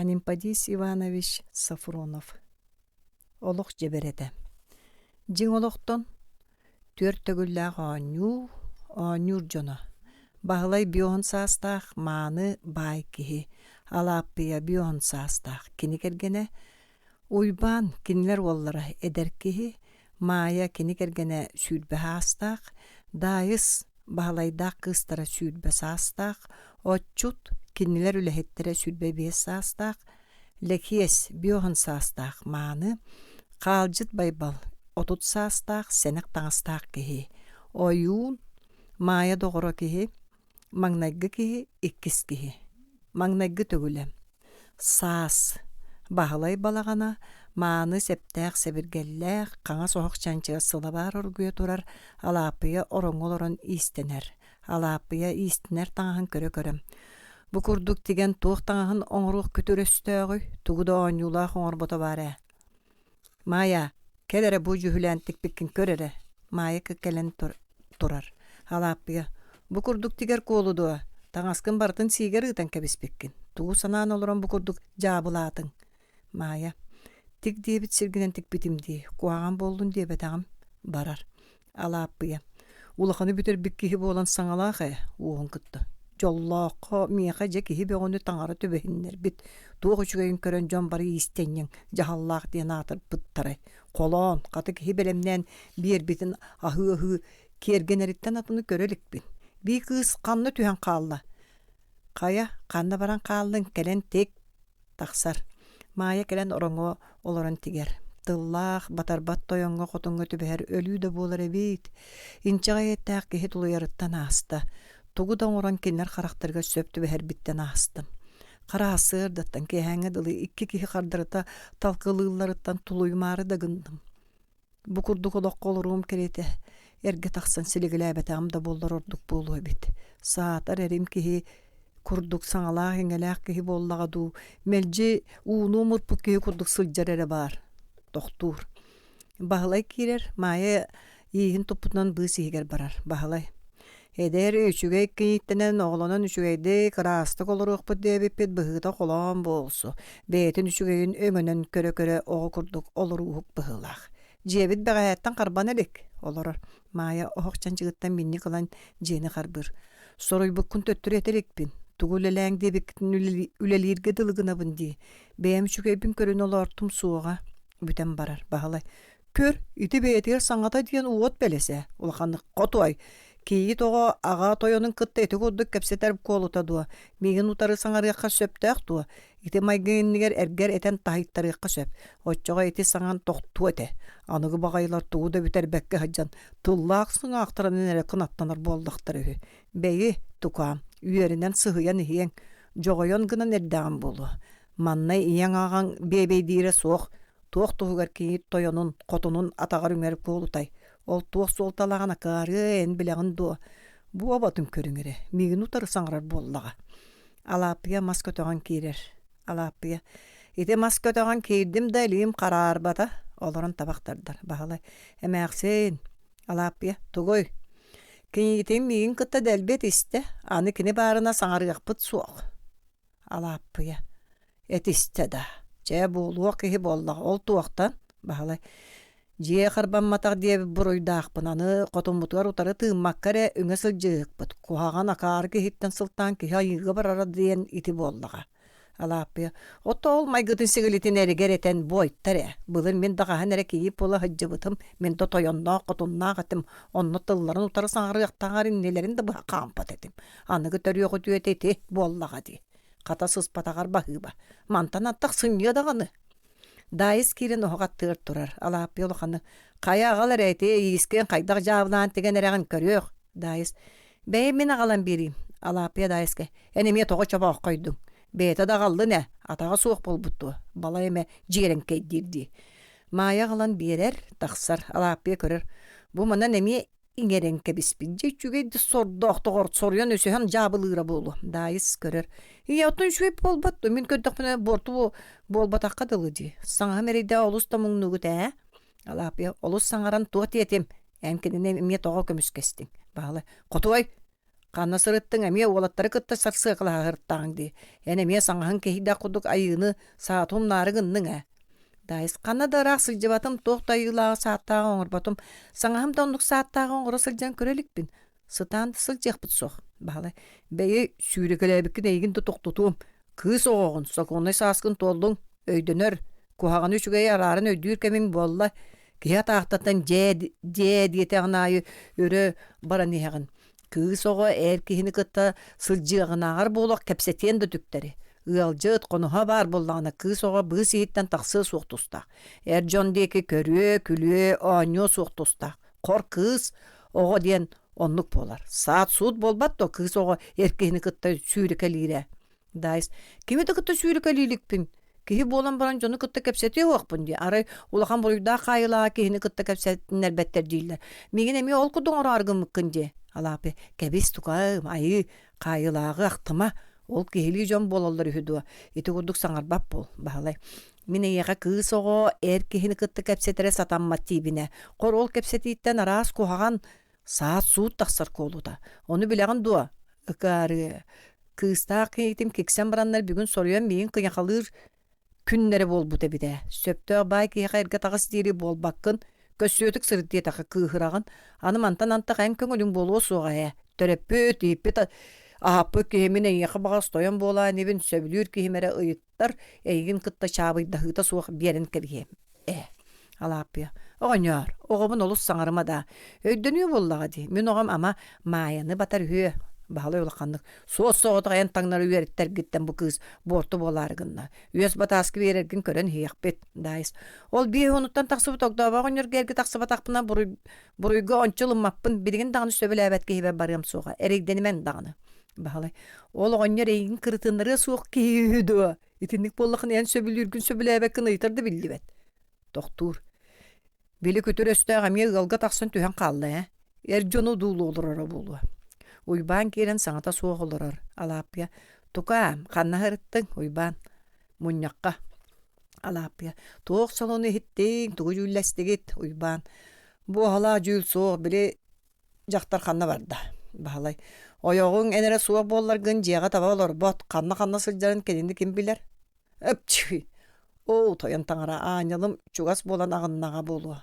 Анемподист Иванович Софронов Олох дьэбэрэтэ Дьиҥ олохтон түөрт төгүллээх оонньуу, оонньуур дьоно Баһылай биоһун саастаах мааны баай киһи, Алааппыйа биоһун саастаах кини кэргэнэ, Уйбаан кинилэр уоллара эдэр киһи, Маайа кини кэргэнэ 20 саастаах, Даайыс Баһылайдаах кыыстара 20 саастаах, Отчут кинилэр үлэһиттэрэ 25 саастаах, Лэкиэс биоһун саастаах мааны, Хаалдьыт Байбал 30 саастаах сэнэх таҥастаах киһи, Ойуун Маайа доҕоро киһи, маҥнайгы киһи, иккис киһи. Маҥнайгы төгүлэ Саас Баһылай балаҕана мааны сэптээх сэбиргэллээх, хаҥас оһох чанчыга сылабаар оргуйа турар Алааппыйа ороҥҥо олорон иистэнэр. Алааппыйа иистэнэр таҥаһын көрө-көрө «Бу курдук тигэн туох таҥаһын оҥоруох күтүр өстөөҕүй, тугу да оонньуулаах оҥорбото баар ээ» Маайа, кэл эрэ бу дьүһүлээн тикпиккин көр эрэ Маайа кэлэн турар. Алааппыйа, бу курдук тигэр куолу дуо? Таҥаскын барытын сиигэр ыытан кэбиспиккин. Тугу санаан олорон бу курдук дьаабылаатыҥ? Маайа, тик диэбит сиргинэн тикпитим дии, куһаҕан буоллун диэбэтэҕим. Барар. Алааппыйа, улаханы бүтэрбит киһи буолан саҥалаах ээ, уоһун кытта. Дьоллооххо миэхэ дьэ киһи бөҕөнү таҥара түбэһиннэрбит, туох үчүгэйин көрөн дьон бары иистэнньэҥ, дьаһаллаах диэн аатырбыттарай. Холоон, хата киһи бэлэмнээн биэрбитин аһыы-аһыы киэргэнэриттэн атыны көрө иликпин. Бии кыыс ханна түһэн хаалла? Хайа, ханна баран хааллыҥ, кэлэн тик Тахсар. Маайа кэлэн ороҥҥо олорон тигэр. Тыллаах, батарбат тойоҥҥо хотоҥҥо түбэһэр өлүү да буолар эбит. Инчэҕэй эттээх киһи тулуйарыттан ааста. Тугу да оҥорон кинилэр харахтарыгар сөп түбэһэрбиттэн аастым. Хара сарсыардаттан киэһээҥҥэ дылы икки киһи хардарыта талкылыылларыттан тулуйумаары да гынным. Бу курдук олоххо олоруом кэриэтэ эргэ тахсан силигилээбэтэҕим да буоллар ордук буолуо эбит. Саатар эрим киһи курдук саҥалаах-иҥэлээх киһи буоллаҕа дуу, мэлдьи ууну омурпут киһи курдук сылдьар эрэ баар. Тохтуур. Баһылай киирэр, Маайа ииһин туппутунан быыс иһигэр барар. Баһылай Эдэр үчүгэй кийииттэнэн оҕолонон үчүгэйдик, ыраастык олоруохпут диэбиппит быһыыта холоон буолсу, бэйэтин үчүгэйин өҥөнөн көрө-көрө оҕо курдук олорууһук быһыылаах. Дьиэбит бэҕэһээттэн харбана илик, олорор. Маайа оһох чанчыгыттан минньик ылан дьиэни харбыыр. Соруйбуккун төттөрү этэ иликпин. Тугу үлэлээҥ диэбиккитин үлэлииргэ дылы гынабын дии. Бэйэм үчүгэйбин көрүнэ олоортум суоҕа. Бүтэн барар, Баһылай. Көр, ити бэйэтигэр саҥата диэн уот бэлэсэ, улаханнык хотуой. Кийиит оҕо аҕа тойонун кытта ити курдук кэпсэтэр куолута дуо? Миигин утары саҥарыахха сөптөөх дуо? Ити майгы иннигэр эргэр этэн таһыйтарыахха сөп. Оччоҕо ити саҥан тохтуо этэ. Аныгы баҕайылар тугу да бүтэрбэккэ сылдьан тыллаах сыҥаахтарынан эрэ кынаттанар буоллахтара үһү. Бэйи, тукаам, үөрэнэн сыһыйан иһиэҥ, дьоҕойон гынан эрдэҕим буолуо. Манна ийэҥ-аҕаҥ биэбэйдиирэ суох, Туох туһугар кийиит тойонун, хотунун атаҕар үҥэр куолутай? Ол туох суолталааҕын акаарыа эн билэҕин дуо? Бу оботун көрүҥ эрэ, миигин утары саҥарар буоллаҕа. Алааппыйа мас көтөҕөн киирэр. Алааппыйа Ити мас көтөҕөн киирдим да илиим хараарбата. Олорон табах тардар. Баһылай Эмээхсин, Алааппыйа тугуй? Кийиитим миигин кытта дэлби этистэ, аны кини баарына саҥарыахпыт суох. Алааппыйа Этистэ да, чэ буолуох киһи буоллаҕа, ол туохтан? Баһылай Дьиэ харбамматах диэбит буруйдаахпын, аны хотуммутугар утары тыыммакка эрэ үҥэ сылдьыһыкпыт, куһаҕан акаары киһиттэн сылтаан киһи айыыга барара диэн ити буоллаҕа. Алааппыйа Ото ол майгытын-сигилитин эригэр этэн буойтар ээ, былыр мин да хаһан эрэ кийиит буола сылдьыбытым, мин да тойонноох, хотуннаах этим, онно тылларын утары саҥарыахтааҕар иннилэрин да быһа хаампат этим. Аныгы төрүөх үтүөтэ ити буоллаҕа дии. Хата сыспатаҕар баһыыба. Мантан аттах сынньыа даҕаны. Даайыс киирэн оһох аттыгар турар. Алааппыйа улаханы «Хайа аҕал эрэ ити иискин хайдах дьаабылаан тигэн эрэҕин көрүөх». Даайыс «Бэйэм мин аҕалан биэриим». Алааппыйа Даайыска «Эн эмиэ тоҕо чобооххойдуҥ? Бэйэтэ да аҕаллын ээ, атаҕа суох буолбут дуо? Балай эмэ дьиэрэҥкэйдиир дии». Маайа аҕалан биэрэр, тахсар. Алааппыйа көрөр. Бу манан эмиэ иҥэрэн кэбиспит дьэ үчүгэй да сордоох доҕор соруйан өсөһөн дьаабылыыра буолуо Даайыс көрөр ийэ оттон үчүгэй буолбат дуо мин көрдөхпүнэ буорту буолбатахха дылы дии саҥаһым эрэйдээх олус да муҥнуугут ээ Алааппыйа олус саҥаран туох диэтим эн кинини эмиэ тоҕо көмүскэстиҥ Баһылай хотуой. Ханна сырыттыҥ эмиэ уолаттары кытта сарсыакалаһа дии. Эн эмиэ саҥаһыҥ киһийдэх курдук айыыны сааты умнаары гынныҥ ээ. Даайыс ханна да ыраах сылдьыбатым, туох да айыылааҕы сааттааҕы оҥорботум. Саҥаһым да оннук сааттааҕы оҥоро сылдьан көрө иликпин. Сытаан да сылдьыахпыт суох. Баһылай, бэйи сүүрэкэлээбиккин эйигин да тохтотуом. Кыыс оҕоҕун, сокуоннай сааскын туоллуҥ, өйдөнөр, куһаҕаны үчүгэйи арааран өйдүүр кэмиҥ буолла. Киһи атаахтатан дьээ дьээ диэтэҕин аайы өрө баран иһэҕин. Кыыс оҕо эр киһини кытта сылдьыаҕынааҕар буолуох кэпсэтиэн да түктэри. Ыалдьыт, хоноһо баар буоллаҕына кыыс оҕо быыс иһиттэн тахсыа суох тустаах. Эр дьон диэки көрүө, күлүө, оонньуо суох тустаах. Хор кыыс оҕо диэн оннук буолар. Саат-суут буолбат дуо кыыс оҕо эр киһини кытта сүүрэкэлиирэ. Даайыс, кими да кытта сүүрэкэлии иликпин. Киһи буолан баран дьону кытта кэпсэтиэ уохпун дии. Арай улахан буруйдаах хаайыылааҕа киһини кытта кэпсэтиннэрбэттэр дииллэр. Миигин эмиэ ол курдук оҥороору гыммыккын дии. Алаапы, кэбис тукаым, айыы, хаайыылааҕы ахтыма. Ол киһилии дьон буолаллар үһү дуо? Ити курдук саҥарбат буол, Баһылай. Мин эйиэхэ кыыс оҕо эр киһини кытта кэпсэтэрэ сатаммат диибинэ. Хор ол кэпсэтииттэн араас куһаҕан саат-суут тахсар куолута. Ону билэҕин дуо? Ыкаарыы. Кыыстаах киһитим киксэн бараннар бүгүн соруйан миигин кыйахалыыр күннэрэ буолбут эбит ээ. Сөптөөх баай киһиэхэ эргэ таҕыс диэри буолбаккын, көссүөтүк сырыт диэтэххэ кыыһыраҕын. Аны мантан антах эн көҥүлүҥ буолуо суоҕа ээ. Төрөппүт, ииппит, аһаппыт киһи мин эйиэхэ баҕас тойон буолаа инибин сөбүлүүр киһим эрэ ыйыттар, эйигин кытта чаабыйдаһыыта суох биэрэн кэбиһиэм. Ээ, Алааппыйа, оҕонньоор, оҕобун олус саҥарыма даа. Өйдөнүө буоллаҕа дии, мин оҕом ама Маайаны батар үһүө. Баһылай улаханнык суос-соҕотох эн таҥнары үөрэттэргиттэн бу кыыс буорту буолаары гынна. Үөс батааскы биэрэргин көрөн иһиэхпит, Даайыс. Ол биэс уонуттан тахсыбыт огдообо оҕонньорго эргэ тахсыбатахпына буруй, буруйга ончу ылыммаппын, билигин даҕаны сөбүлээбэт киһибэр барыам суоҕа, эрэйдэнимэҥ даҕаны. Баһылай, ол оҕонньор эйигин кырытыннарыа суох киһи үһү дуо? Итинник буоллахына эн сөбүлүүргүн сөбүлээбэккин ыйытар да биллибэт. Тохтуур. Били күтүр өстөөх эмиэ ыалга тахсан түһэн хаалла ээ. Эр дьону дуулуу олороро буолуо. Уйбаан киирэн саҥата суох олорор. Алааппыйа «Тукаа, ханна сырыттыҥ, Уйбаан?» «Мунньахха». Алааппыйа «Туох солуну иһиттиҥ, тугу дьүүллэстигит?» Уйбаан «Буоһалаах дьүүл суох, били Дьахтар ханна барда? Баһылай «Ойоҕуҥ эн эрэ суох буолларгын дьиэҕэ таба олорбот, ханна-ханна сылдьарын кинини ким билэр?» «Эпчи! Оо, тойон таҥара, аанньалым чугас буолан аҕыннаҕа буолуо»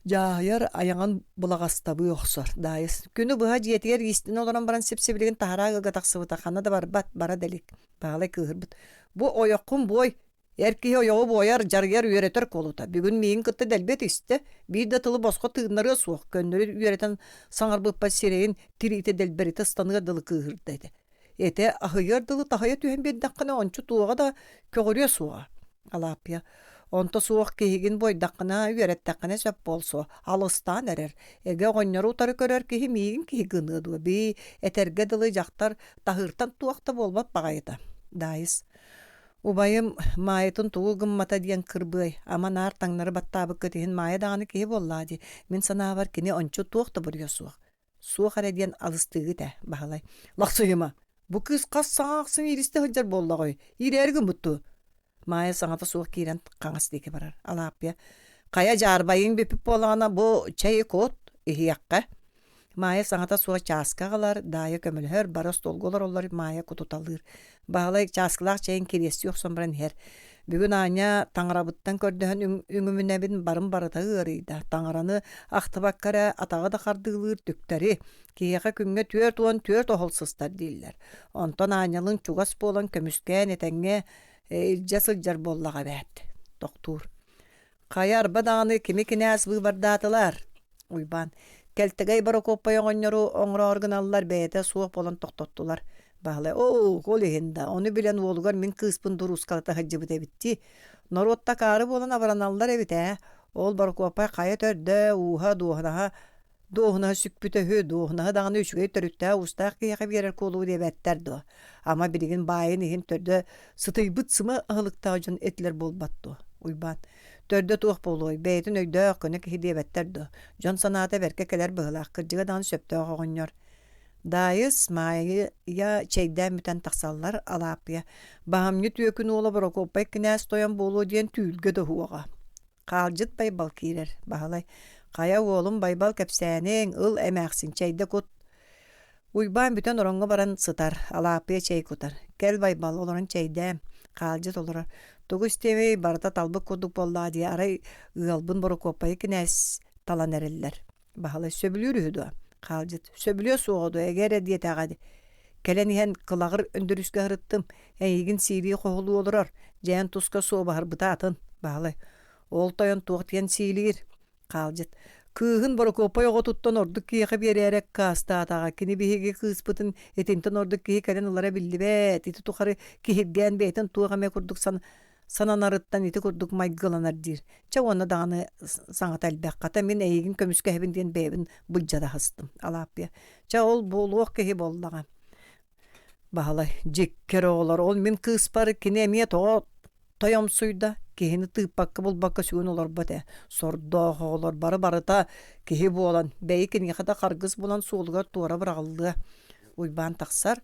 Дьааһыйар айаҕын былаҕастабыы охсор. Даайыс күнү быһа дьиэтигэр иистэнэ олорон баран сип-сибилигин таһараа ыалга тахсыбыта ханна да барбат, бара да илик. Баһылай кыыһырбыт. «Бу ойоххун буой, Эр киһи ойоҕу буойар, дьарыйар, үөрэтэр куолута. Бүгүн миигин кытта дэлби этистэ, биир да тылы босхо тыыннарыа суох, көннөрү үөрэтэн саҥарбыппар сирэйин тириитэ дэлбэритэ ыстаныар дылы кыыһырда этэ. Этэ аһыйыар дылы таһыйа түһэн биэрдэххинэ ончу туоҕа да көҕүрүө суоҕа. Алааппыйа онто суох киһигин буойдаххына, үөрэттэххинэ сөп буолсуо, алыстаан эрэр. Эгэ оҕонньору утары көрөр киһи миигин киһи гыныа дуо, бии, этэргэ дылы дьахтар таһыыртан туох да буолбат баҕайыта. Даайыс Убайым Маайатын тугу гыммата диэн кырбыай, ама наар таҥнары баттаабыккыт иһин Маайа даҕаны киһи буоллаа дии, мин санаабар кини ончу туох да буруйа суох. Суох эрэ диэн алыстыыгыт ээ, Баһылай. Лахсыйыма, бу кыыс хас саҥа ахсын ииристэ сылдьар буоллаҕай, иирээри гыммыт дуо? Маайа саҥата суох киирэн хаҥас диэки барар. Алааппыйа, хайа дьаарбайыҥ бүппүт буоллаҕына бу чэй кут, иһиэххэ. Маайа саҥата суох чааска аҕалар, Даайа көмөлөһөр, бары остуолга олороллор, Маайа кутуталыыр. Баһылай чааскылаах чэйин кириэстии охсон баран иһэр. Бүгүн аанньа таҥарабыттан көрдөһөн үҥүмүнэбин барым барыта ыарыйда. Таҥараны ахтыбакка эрэ атаҕы да хардыылыыр түктэри. Киһиэхэ күҥҥэ 44 оһол сыстар дииллэр. Онтон аанньалыҥ чугас буолан көмүскээн этэҥҥэ илдьэ сылдьар буоллаҕа эбээт. Тохтуур. Хайа арба даҕаны кими кинээс быыбардаатылар? Уйбаан Кэлтэгэй Борокуоппай оҕонньору оҥороору гыналлар бэйэтэ суох буолан тохтоттулар. Баһылай оо, ол иһин да, ону билэн уолугар мин кыыспын дуруускалата сылдьыбыт эбит дии. Норуот такаары буолан абыраналлар эбит ээ. Ол Борокуоппай хайа төрдө, ууһа, дуоһунаһа Дуоһунаһы сүкпүтэ үһү, дуоһунаһы даҕаны үчүгэй төрүттээх-уустаах киһиэхэ биэрэр куолугу диэбэттэр дуо? Ама билигин баайын иһин төрдө сытыйбыт сыма аһылыктаах дьон этилэр буолбат дуо? Уйбаан төрдө туох буолуой, бэйэтин өйдөөх, көнө киһи диэбэттэр дуо? Дьон санаата бэркэ кэлэр быһыылаах, кырдьыга даҕаны сөптөөх оҕонньор. Даайыс, Маайа чэйдээн бүтэн тахсаллар, Алааппыйа «Баһамньы түөкүн уола Борокуоппай кинээс тойон буолуо» диэн түүлгэ да уһуоҕа. Хаалдьыт Байбал киирэр, Баһылай: «Хайа уолум Байбал кэпсээниҥ, ыл эмээхсин чэйдэ кут» Уйбаан бүтэн ороҥҥо баран сытар, Алааппыйа чэй кутар. Кэл, Байбал, олорон чэйдээ. Хаалдьыт олорор. Тугу истиэмий, барыта талбыт курдук буоллаҕа дии, арай ыалбын Борокуоппайы кинээс талан эрэллэр. Баһылай сөбүлүүр үһү дуо? Хаалдьыт сөбүлүө суоҕа дуо, эгэ эрэ диэтэҕэ дии. Кэлэн иһэн кылаҕыр Өндөрүүскэ сырыттым, эйигин сиилии хоһулуу олорор, дьээн туска суобаһырбыта атын. Баһылай ол тойон туох диэн сиилиир? Хаалдьыт кыыһын Борокуоппай оҕотуттан ордук киһиэхэ биэрээри аккаастаатаҕа, кини биһиги кыыспытын итинтэн ордук киһи кэлэн ылара биллибэт, ити тухары киһиргээн бэйэтин туох эмэ курдук сананарыттан ити курдук майгыланар диир. Чэ уонна даҕаны саҥата элбэх, хата мин эйигин көмүскэһэбин диэн бэйэбин былдьатаһыстым. Алааппыйа чэ ол буолуох киһи буоллаҕа. Баһылай дьиккэр оҕолор, ол мин кыыспар кини эмиэ тоҕо тойомсуйда, киһини тыыппакка булбакка сүгүн олорбот ээ. Сордоох оҕолор бары барыта киһи буолан, бэйи киниэхэ да харгыс булан суолугар туора быраҕыллыа. Уйбаан тахсар.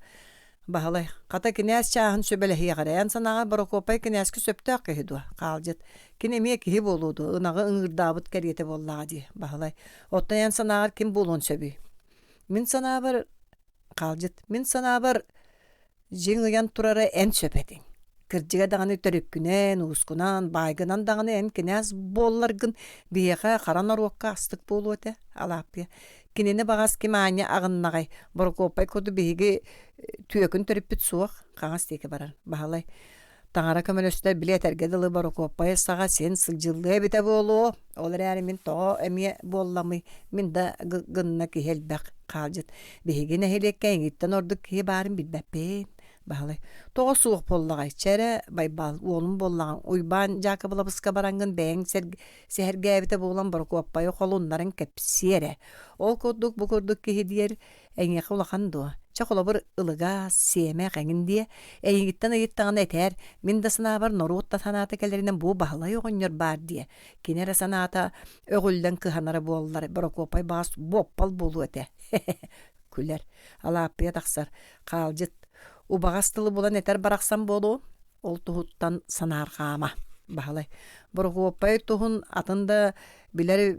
Баһылай, хата кинээс чааһын сүбэлэһиэх эрэ, эн санааҕар Борокуоппай кинээскэ сөптөөх киһи дуо? Хаалдьыт. Кини эмиэ киһи буолуо дуо, ынаҕы ыҥыырдаабыт кэриэтэ буоллаҕа дии, Баһылай. Оттон эн санааҕар ким буолуон сөбүй? Мин санаабар, Хаалдьыт, мин санаабар, дьиҥ ыйан турара эн сөп этиҥ. Кырдьыга даҕаны төрүккүнэн, уускунан, баайгынан даҕаны эн кинээс буолларгын биһиэхэ хара норуокка астык буолуо этэ, Алааппыйа. Кинини баҕас ким аанньа аҕыннаҕай, Борокуоппай курдук биһиги түөкүн төрүппүт суох, хаҥас диэки барар, Баһылай. Таҥара көмөлөстөр били этэргэ дылы Борокуоппайы саҕа син сылдьыллыа эбитэ буолуо. Ол эрээри мин тоҕо эмиэ буолламый, мин да гынна киһи элбэх хаалдьыт. Биһиги нэһилиэккэ эйигиттэн ордук киһи баарын билбэппин. Баһылай, тоҕо суох буоллаҕай, чэ эрэ, Байбал, уолум буоллаҕыҥ, Уйбаан Дьаакыбылабыска бараҥҥын бэйэҥ сэһэргээбитэ буолан Борокуоппайы холуннаран кэпсиэ эрэ. Ол курдук бу курдук киһи диэр Эйиэхэ улахан дуо? Чэ, холобур, ылыгаас, сиэмэх эҥин диэ. Эйигиттэн ыйыттаҕына этээр, мин да санаабар норуот да санаата кэлэринэн бу Баһылай оҕонньор баар диэ. Кини эрэ санаата өҕүллэн кыһанара буоллар, Борокуоппай баҕас буоппал буолуо этэ. Күлэр. Алааппыйа тахсар. Хаалдьыт. Убаҕас тылы булан этэр барахсан буолуо. Ол туһуттан санаарҕаама. Баһылай. Борокуоппай туһун атын да билэр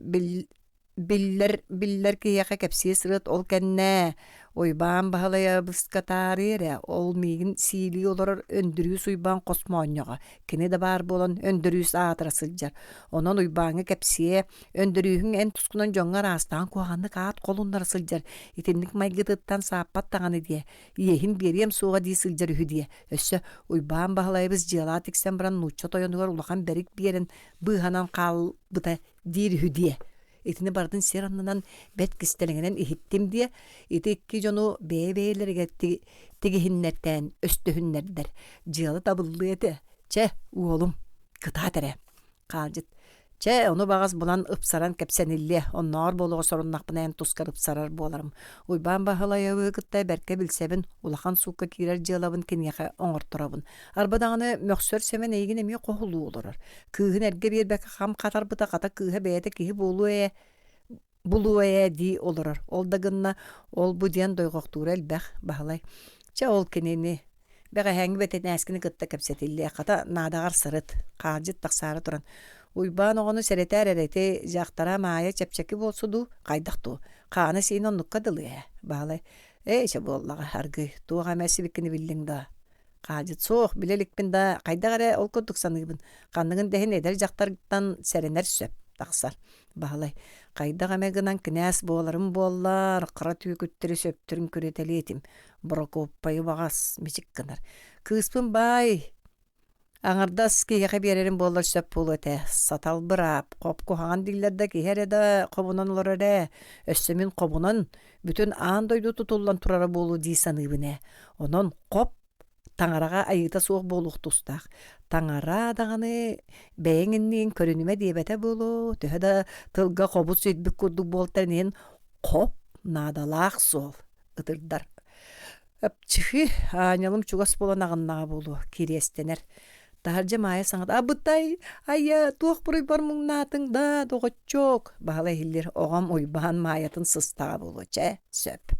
Биллэр биллэр киһиэхэ кэпсии сырыт ол кэннэ Уйбаан Баһылайабыска таарыйа эрэ, ол миигин сиилии олорор Өндөрүүс Уйбаан хос моонньоҕо, кини да баар буолан Өндөрүүс аатыра сылдьар. Онон Уйбааҥҥа кэпсиэ, Өндөрүүһүҥ эн тускунан дьоҥҥо араастаан куһаҕаннык аат холуннара сылдьар, итинник майгытыттан сааппат даҕаны диэ, иэһин биэриэм суоҕа дии сылдьар үһү диэ. Өссө Уйбаан Баһылайабыс дьыалаҕа тиксэн баран нуучча тойонугар улахан бэрик биэрэн быыһанан хаалбыта диир үһү диэ. Итини барытын сир аннынан бэрт кистэлэҥинэн иһиттим диэ. Ити икки дьону бэйэ-бэйэлэригэр тигиһиннэртээн өстөһүннэрдэр. Дьыала табыллыа этэ. Чэ, уолум, кытаат эрэ. Хаалдьыт. Чэ, ону баҕас булан ыпсаран кэпсэниллиэ. Оннооҕор буолуоҕа соруннахпына эн тускар ыпсарар буоларым. Уйбаан Баһылайабы кытта бэркэ билсэбин, улахан суукка киирэр дьыалабын киниэхэ оҥорторобун. Арба даҕаны мөхсөр Сэмэн эйигин эмиэ хоһулуу олорор. Кыыһын эргэ биэрбэккэ хам хатарбыта хата кыыһа бэйэтэ киһи буолуо ээ булуо ээ дии олорор. Ол да гынна ол-бу диэн дойҕохтуура элбэх, Баһылай. Чэ ол кинини бэҕэһээҥҥи бэтинээскини кытта кэпсэтиллиэ, хата наадаҕар сырыт, хаалдьыт тахсаары туран. Уйбаан оҕону сэрэтээр эрэ ити дьахтара Маайа чэпчэки буолсу дуу, хайдах дуу, хаана-сиинэ оннукка дылы ээ, Баһылай. Ээ чэ буоллаҕа, аргыый, туох эмэ сибикини биллиҥ даа Хаадьыт суох, билэ иликпин да, хайдах эрэ ол курдук саныыбын. Ханныгын да иһин эдэр дьахтартан сэрэнэр сөп, тахсар. Баһылай, хайдах эмэ гынан кинээс буоларым буоллар, хара түөкүттэри сөптөрүн күрэтэлиэ этим. Борокуоппайы баҕас мичик гынар. Кыыспын баай, аҥардас киһиэхэ биэрэрим буоллар сөп буолуо этэ. Сатал быраап, хоп куһаҕан дииллэр да киһи эрэ да хобунан олорор ээ. Өссө мин хобунан бүтүн аан дойду тутуллан турара буолуо дии саныыбын ээ. Онон хоп таҥараҕа айыыта суох буолуох тустаах. Таҥара даҕаны бэйэҥ иннигин көрүнүмэ диэбэтэ буолуо, төһө да тылга хобут сүрбүт курдук буолтар иһин хоп наадалаах суол ытырдар. Ыпчыхы, аанньалым чугас буолан аҕыннаҕа буолуо, кириэстэнэр. Таһырдьа Маайа саҥата «Абытай, айа, туох буруйбар муҥнаатыҥ да, доҕоччуок!» Баһылай иһиллир, оҕом Уйбаан Маайатын сыстаҕа буолуо, чэ, сөп.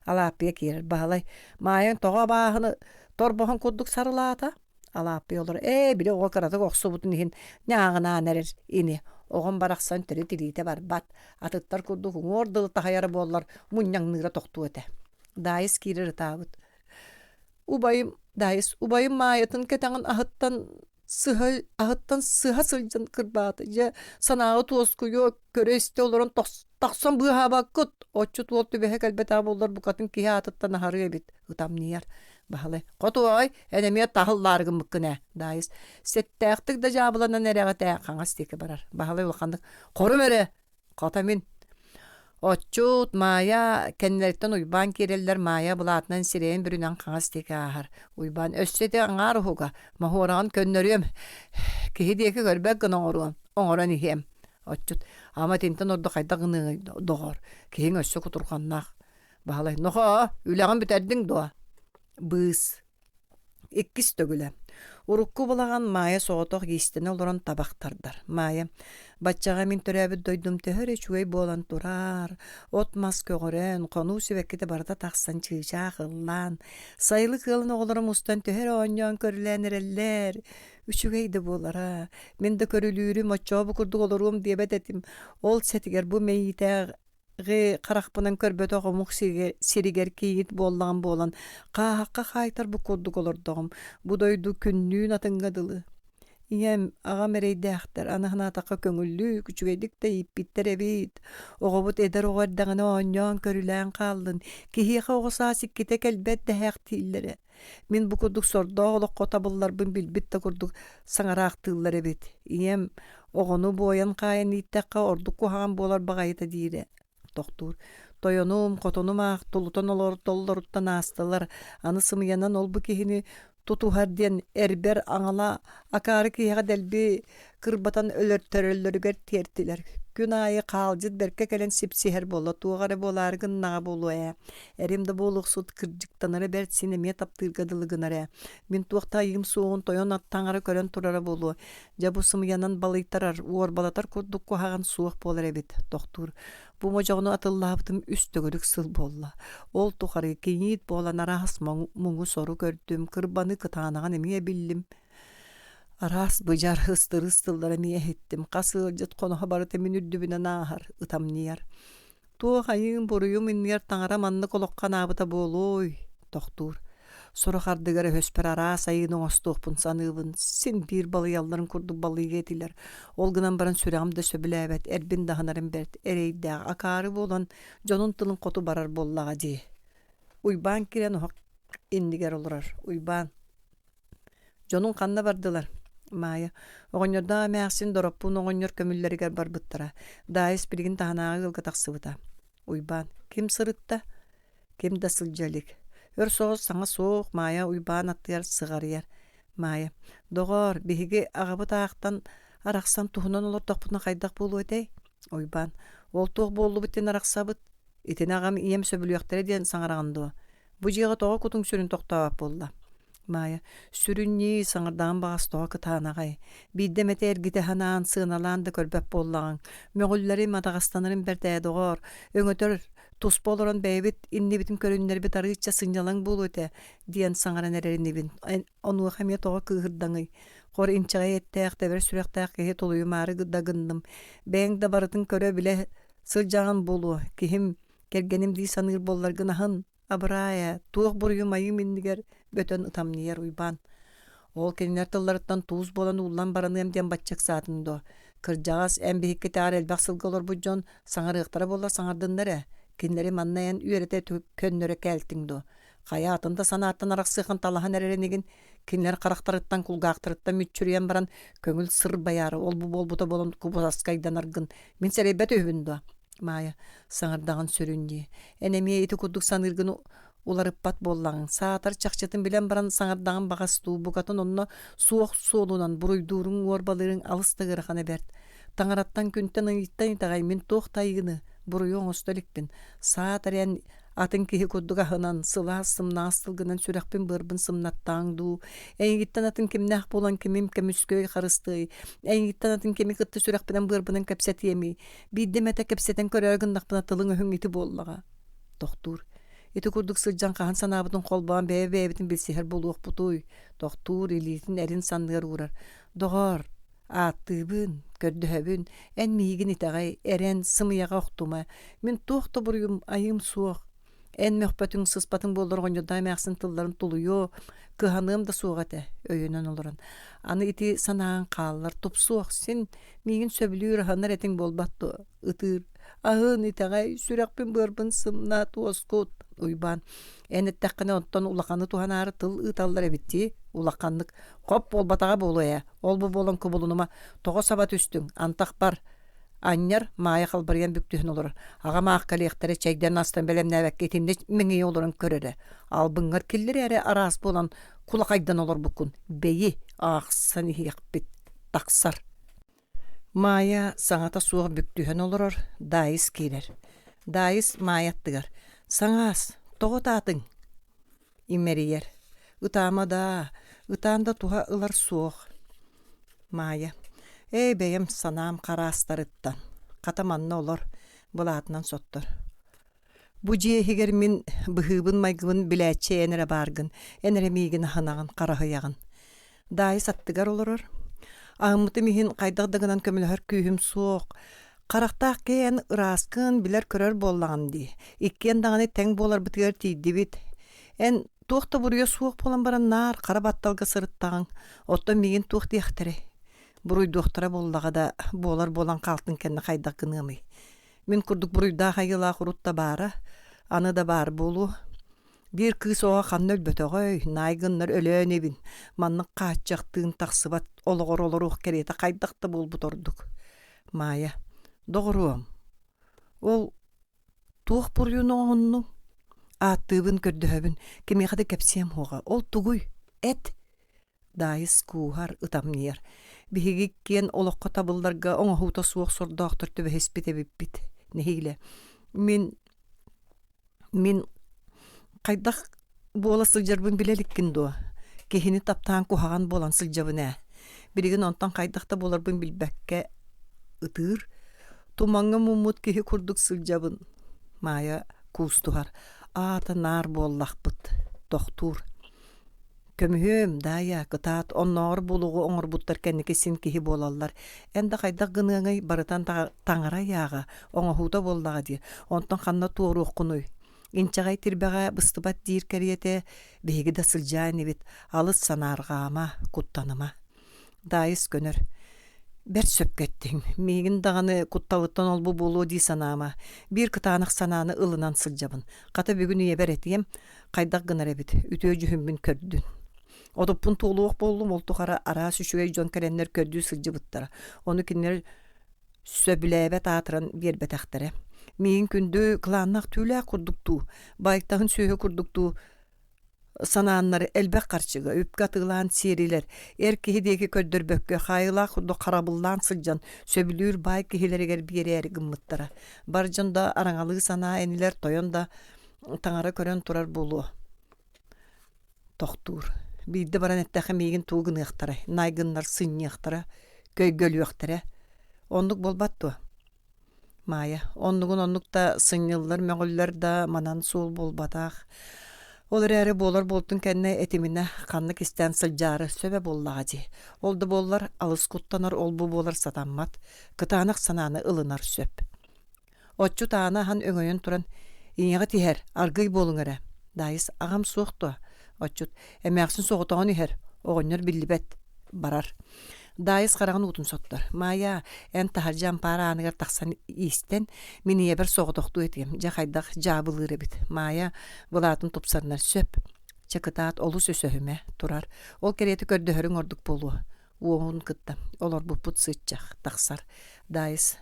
Алааппыйа киирэр, Баһылай, Маайаҥ тоҕо абааһыны торбоһун курдук сарылаата? Алааппыйа олор, ээ, били оҕо кыратык охсубутун иһин ньааҕынаан эрэр ини. Оҕом барахсан төрүт илиитэ барбат, атыттар курдук уҥуор дылы таһыйара буоллар мунньаҥныыра тохтуо этэ. Даайыс киирэр ытаабыт. Убайым Даайыс убайым Маайатын кэтэҕин аһыттан сыһа аһыттан сыһа сылдьан кырбаата. Дьэ санааҕа туоскуйуо көрө-истэ олорон тахсан быыһаабаккыт. Отчут уол түбэһэ кэлбэтэҕэ буоллар букатын киһи аатыттан аһарыа эбит. Ытамньыйар. Баһылай «Хотуой, эн эмиэ таһыллаары гыммыккын ээ» Даайыс «Сэттээхтик да дьаабыланан эрэҕит ээ» хаҥас диэки барар. Баһылай улаханнык «Хорум эрэ, хата мин» Отчут, Маайа кэннилэриттэн Уйбаан киирэллэр Маайа былаатынан сирэйин бүрүнэн хаҥас диэки ааһар. Уйбаан өссө ити аҥаар уһуга, моһуораҕын көннөрүөм, киһи диэки көрбөт гына оҥоруом, оҥорон иһиэм. Отчут, ама итинтэн ордук хайдах гыныаҥый, доҕор, киһиҥ өссө кутурҕаннаах. Баһылай, нохоо, үлэҕин бүтэрдиҥ дуо? Быыс. Иккис төгүлэ. Урукку балаҕан Маайа соҕотох иистэнэ олорон табах тардар. Маайа, баччаҕа мин төрөөбүт дойдум төһө эрэ үчүгэй буолан тураар, от-мас көҕөрөн, хонуу сибэккитэ барыта тахсан чыычаах ыллаан, сайылык ыалын оҕолоро мустан төһө эрэ оонньоон-көрүлээн эрэллэр. Үчүгэй да буолара. Мин да көрүлүүрүм, оччоҕо бу курдук олоруом диэбэт этим. Ол сэтигэр бу мэйиитээх харахпынан көрбөтөх омук сиригэр кийиит буоллаҕым буолан, хааһахха хаайтарбыт курдук олордоҕум. Бу дойду күннүүн атыҥҥа дылы. Ийэм, аҕам эрэйдээхтэр, аны санаатахха көҥүллүк, үчүгэйдик да ииппиттэр эбит. Оҕобут эдэр оҕо эрдэҕинэ оонньоон-көрүлээн хааллын, киһиэхэ оҕо саас иккитэ кэлбэт дэһээхтииллэрэ. Мин бу курдук сордоох олоххо табылларбын билбит да курдук саҥараахтыыллар эбит. Ийэм оҕону буойан хаайан ииттэххэ ордук куһаҕан буолар баҕайыта диирэ. Тохтуур. Тойонум, хотонум аах тулутан олордоллоруттан аастылар. Аны сымыйанан ол-бу киһини тутуһар диэн эрбэр аҥала акаары киһиэхэ дэлби кырбатан өлөртөрөллөрүгэр тиэртилэр. Күн аайы хаалдьыт бэркэ кэлэн сипсиһэр буолла, туох эрэ буолаары гыннаҕа буолуо ээ. Эрим да буолуохсут кырдьыктанара бэрт син эмиэ таптыырга дылы гынар ээ. Мин туох да айыым суоҕун тойон таҥара көрөн турара буолуо. Дьэ бу сымыйанан балыйтарар, уорбалатар курдук куһаҕан суох буолар эбит, тохтуур. Бу модьоҕону атыллаабытым үс төгүрүк сыл буолла. Ол тухары киниит буолан араас муҥу-сору көрдүм, кырбаны кытаанаҕын эмиэ биллим. Араас быдьар, ыстырыыс тыллары эмиэ иһиттим. Хас ыалдьыт хоноһо барыта мин үрдүбүнэн ааһар, ытамньыйар. Туох айыым-буруйум иннигэр таҥара маннык олоххо анаабыта буолуой? Тохтуур. Сорох ардыгар өһөспөр араас айыыны оҥостуохпун саныыбын. Син биир балыйалларын курдук балыйыа этилэр. Ол гынан баран сүрэҕим да сөбүлээбэт, эрбин да аһынарым бэрт, эрэйдээх, акаары буолан дьонун тылын хоту барар буоллаҕа дии. Уйбаан киирэн оһох иннигэр олорор. Уйбаан Дьонуҥ ханна бардылар? Маайа оҕонньордоох эмээхсин Дороппуун оҕонньор көмүллэригэр барбыттара. Даайыс билигин таһынааҕы ыалга тахсыбыта. Уйбаан ким сырытта? Ким да сылдьа илик. Өр соҕус саҥа суох Маайа Уйбаан аттыгар сыҕарыйар. Маайа доҕоор, биһиги аҕабыт аахтан арахсан туһунан олордохпутуна хайдах буолуо этэй? Уйбаан ол туох буоллубут диэн арахсабыт? Итини аҕам ийэм сөбүлүөхтэрэ диэн саҥараҕын дуо? Бу дьиэҕэ тоҕо кутуҥ сүрүн тохтообот буолла? Маайа, сүрүн ньии, саҥардаҕым баҕас тоҕо кытаанаҕай? Биирдэ эмэтэ эргитэ санаан, сыаналаан да көрбөт буоллаҕыҥ. Мөҕүллэрим, атаҕастанарым бэрт ээ, доҕоор. Өҥөтөр, туспа олорон бэйэбит иннибитин көрүннэрбит арыычча сынньалаҥ буолуо этэ, диэн саҥаран эрэр инибин. Онуоха эмиэ тоҕо кыыһырдаҥый? Хор инчэҕэй эттээх, тэбэр сүрэхтээх киһи тулуйумаары да гынным. Бэйэҥ да барытын көрө-билэ сылдьаҕын буолуо. Киһим, кэргэним дии саныыр буолларгын аһын, абыраа ээ, туох буруйум айыым иннигэр бөтөн ытамньыйар Уйбаан. Ол кинилэр тылларыттан туус буолан ууллан бараныам диэн бачча ыксаатын дуо? Кырдьаҕас, эн биһиккитээҕэр элбэх сылга олорбут дьон саҥарыахтара буоллар саҥардыннар ээ. Кинилэри манна эн үөрэтэ көннөрө кээлтиҥ дуо? Хайа атын да санааттан арахсыаххын талаһан эрэр инигин, кинилэр харахтарыттан, кулгаахтарыттан мүччүрүйэн баран көҥүл сырбайаары ол-бу буолбута буолан кубуласкайданаргын мин сэрэйбэт үһүбүн дуо? Маайа, саҥардаҕын сүрүн дии. Эн эмиэ ити курдук саныыргын уларыппат буоллаҕыҥ. Саатар чахчытын билэн баран саҥардаҕын баҕас дуу, букатын онно суох суолунан буруйдууруҥ, уорбалыырыҥ алыс да ыарахана бэрт. Таҥараттан күнтэн ыйыттан итэҕэй мин туох да айыыны, буруйу оҥосто иликпин. Саатар эн атын киһи курдук аһынан, сылаас сымнаҕас тылгынан сүрэхпин-быарбын сымнаттааҥ дуу, эйигиттэн атын кимнээх буолан кимим көмүскүөй харыстыай, эйигиттэн атын кими кытта сүрэхпинэн-быарбынан кэпсэтиэмий, биирдэ эмэтэ кэпсэтэн көрөөрү гыннахпына тылыҥ-өһүҥ ити буоллаҕа. Тохтуур. Ити курдук сылдьан хаһан санаабытын холбоон бэйэ-бэйэбитин билсиһэр буолуохпутуй? Тохтуур, илиитин эрин санныгар уурар. Доҕоор, ааттыыбын, көрдөһөбүн, эн миигин итэҕэй, эрэн, сымыйаҕа охтума. Мин туох да буруйум, айыым суох. Эн мөхпөтүҥ, сыспатыҥ буоллар оҕонньордоох эмээхсин тылларын тулуйуо, кыһаныам да суох этэ, өйөнөн олорон. Аны ити санааҥ хааллар, тупсуох, син миигин сөбүлүүр, аһынар этиҥ буолбат дуо? Ытыыр. Аһын, итэҕэй, сүрэхпин-быарбын сымнат, уоскут. Уйбаан, эн эттэххинэ онтон улаханы туһанаары тыл ыыталлар эбит дии, улаханнык. Хоп буолбатаҕа буолуо ээ, ол-бу буолан кубулунума, тоҕо саба түстүҥ, антах бар. Анньар, Маайа халбарыйан бүктүһэн олорор. Аҕам аах кэлиэхтэрэ чэйдэн астан бэлэмнээбэккэ итиннэ мэҥийэ олорон көрөрө. Албыҥҥар киллэрээри араас буолан кулахайдан олорбуккун. Бэйи, аахсан иһиэхпит. Тахсар. Маайа саҥата суох бүктүһэн олорор, Даайыс киирэр. Даайыс Маайа аттыгар: «Саҥаас, тоҕо ытаатыҥ?» Имэрийэр: «Ытаама даа, ытаан да туһа ылар суох». Маайа: «Ээ, бэйэм санаам хараастарыттан. Хата манна олор, былаатынан соттор. Бу дьиэ иһигэр мин быһыыбын-майгыбын билээччи эн эрэ бааргын, эн эрэ миигин аһынаҕын, хараһыйаҕын. Даайыс аттыгар олорор. Аһыммытым иһин хайдах да гынан көмөлөһөр күүһүм суох. Харахтаах киһи эн ырааскын билэр-көрөр буоллаҕым дии. Иккиэн даҕаны тэҥ буоларбытыгар тиийдибит. Эн туох да буруйа суох буолан баран наар хара батталга сырыттаҕыҥ. Оттон миигин туох диэхтэрэй? Буруйдуохтара буоллаҕа да, буолар буолан хаалтын кэннэ хайдах гыныамый? Мин курдук буруйдаах айыылаах урут да баара, аны да баар буолуо. Биир кыыс оҕо ханна өлбөтөҕөй, наай гыннар өлөөн ибин, маннык хааччахтыын тахсыбат олоҕор олоруох кэриэтэ хайдах да буолбут ордук. Маайа, доҕоруом, ол туох буруйун оҥоһуннуҥ? Ааттыыбын, көрдөһөбүн, кимиэхэ да кэпсиэм суоҕа. Ол тугуй? Эт! Даайыс кууһар, ытамньыйар. Биһиги иккиэн олоххо табылларга оҥоһуута суох сордоохтор түбэһиспит эбиппит. Нэһиилэ. Мин мин хайдах буола сылдьарбын билэ иликкин дуо? Киһини таптаан куһаҕан буолан сылдьабын ээ. Билигин онтон хайдах да буоларбын билбэккэ ытыыр. Тумаҥҥа муммут киһи курдук сылдьабын. Маайа куустуһар. Аата наар буоллахпыт. Тохтуур. Көмүһүөм, Даайа, кытаат, оннооҕор булугу оҥорбуттар кэнники син киһи буолаллар. Эн да хайдах гыныаҥый, барытан таҥара ыйааҕа, оҥоһуута буоллаҕа дии, онтон ханна туоруоххунуй? Инчэҕэй тирбэҕэ быстыбат диир кэриэтэ, биһиги да сылдьаа инибит, алыс санаарҕаама, куттаныма. Даайыс көнөр. Бэрт сөпкө эттиҥ. Миигин даҕаны кутталыттан ол-бу буолуо дии санаама. Биир кытаанах санааны ылынан сылдьабын. Хата бүгүн ийэбэр этиэм, хайдах гынар эбит, үтүө дьүһүммүн көрдүн. Отуппун туолуох буоллум, ол тухары араас үчүгэй дьон кэлэннэр көрдүү сылдьыбыттара. Ону кинилэр сөбүлээбэт аатыран биэрбэтэхтэрэ. Миигин күндү кылааннаах түүлээх курдук дуу, байтаһын сүөһү курдук дуу санааннар элбэх харчыга, үпкэ атыылаан сиэрилэр, эр киһи диэки көрдөрбөккө, хаайыылаах курдук харабыллаан сылдьан, сөбүлүүр баай киһилэригэр биэрээри гыммыттара. Бар дьон да араҥалыы санаа инилэр тойон да таҥара көрөн турар буолуо. Тохтуур. Биирдэ баран эттэххэ миигин тугу гыныахтарай, наай гыннар сынньыахтара, көйгөлүөхтэрэ. Оннук буолбат дуо? Маайа, оннугун оннук да сынньыллар, мөҕүллэр да манан суол буолбатах. Ол эрээри буолар буолтун кэннэ этиминэ ханна кистээн сылдьаары сөбө буоллаҕа дии. Ол да буоллар алыс куттанар ол-бу буолар сатаммат, кытаанах санааны ылынар сөп. Отчут ааны аһан өҥөйөн туран, «Ийэҕит иһэр, аргыый буолуҥ эрэ». Даайыс, «Аҕам суох дуо?» Отчут, «Эмээхсин соҕотоҕун иһэр, оҕонньор биллибэт». Барар. Даайыс хараҕын уутун соттор. «Маайаа, эн таһырдьа ампаар ааныгар тахсан иистэн, мин ийэбэр соҕотохтуу этиэм, дьэ хайдах дьаабылыыр эбит». Маайа былаатын тупсарынар сөп. Чэ кытаат, олус өсөһүмэ, турар. Ол кэриэтэ көрдөһөрүҥ ордук буолуо. Уоһун кытта олорбуппут сыччах тахсар. Даайыс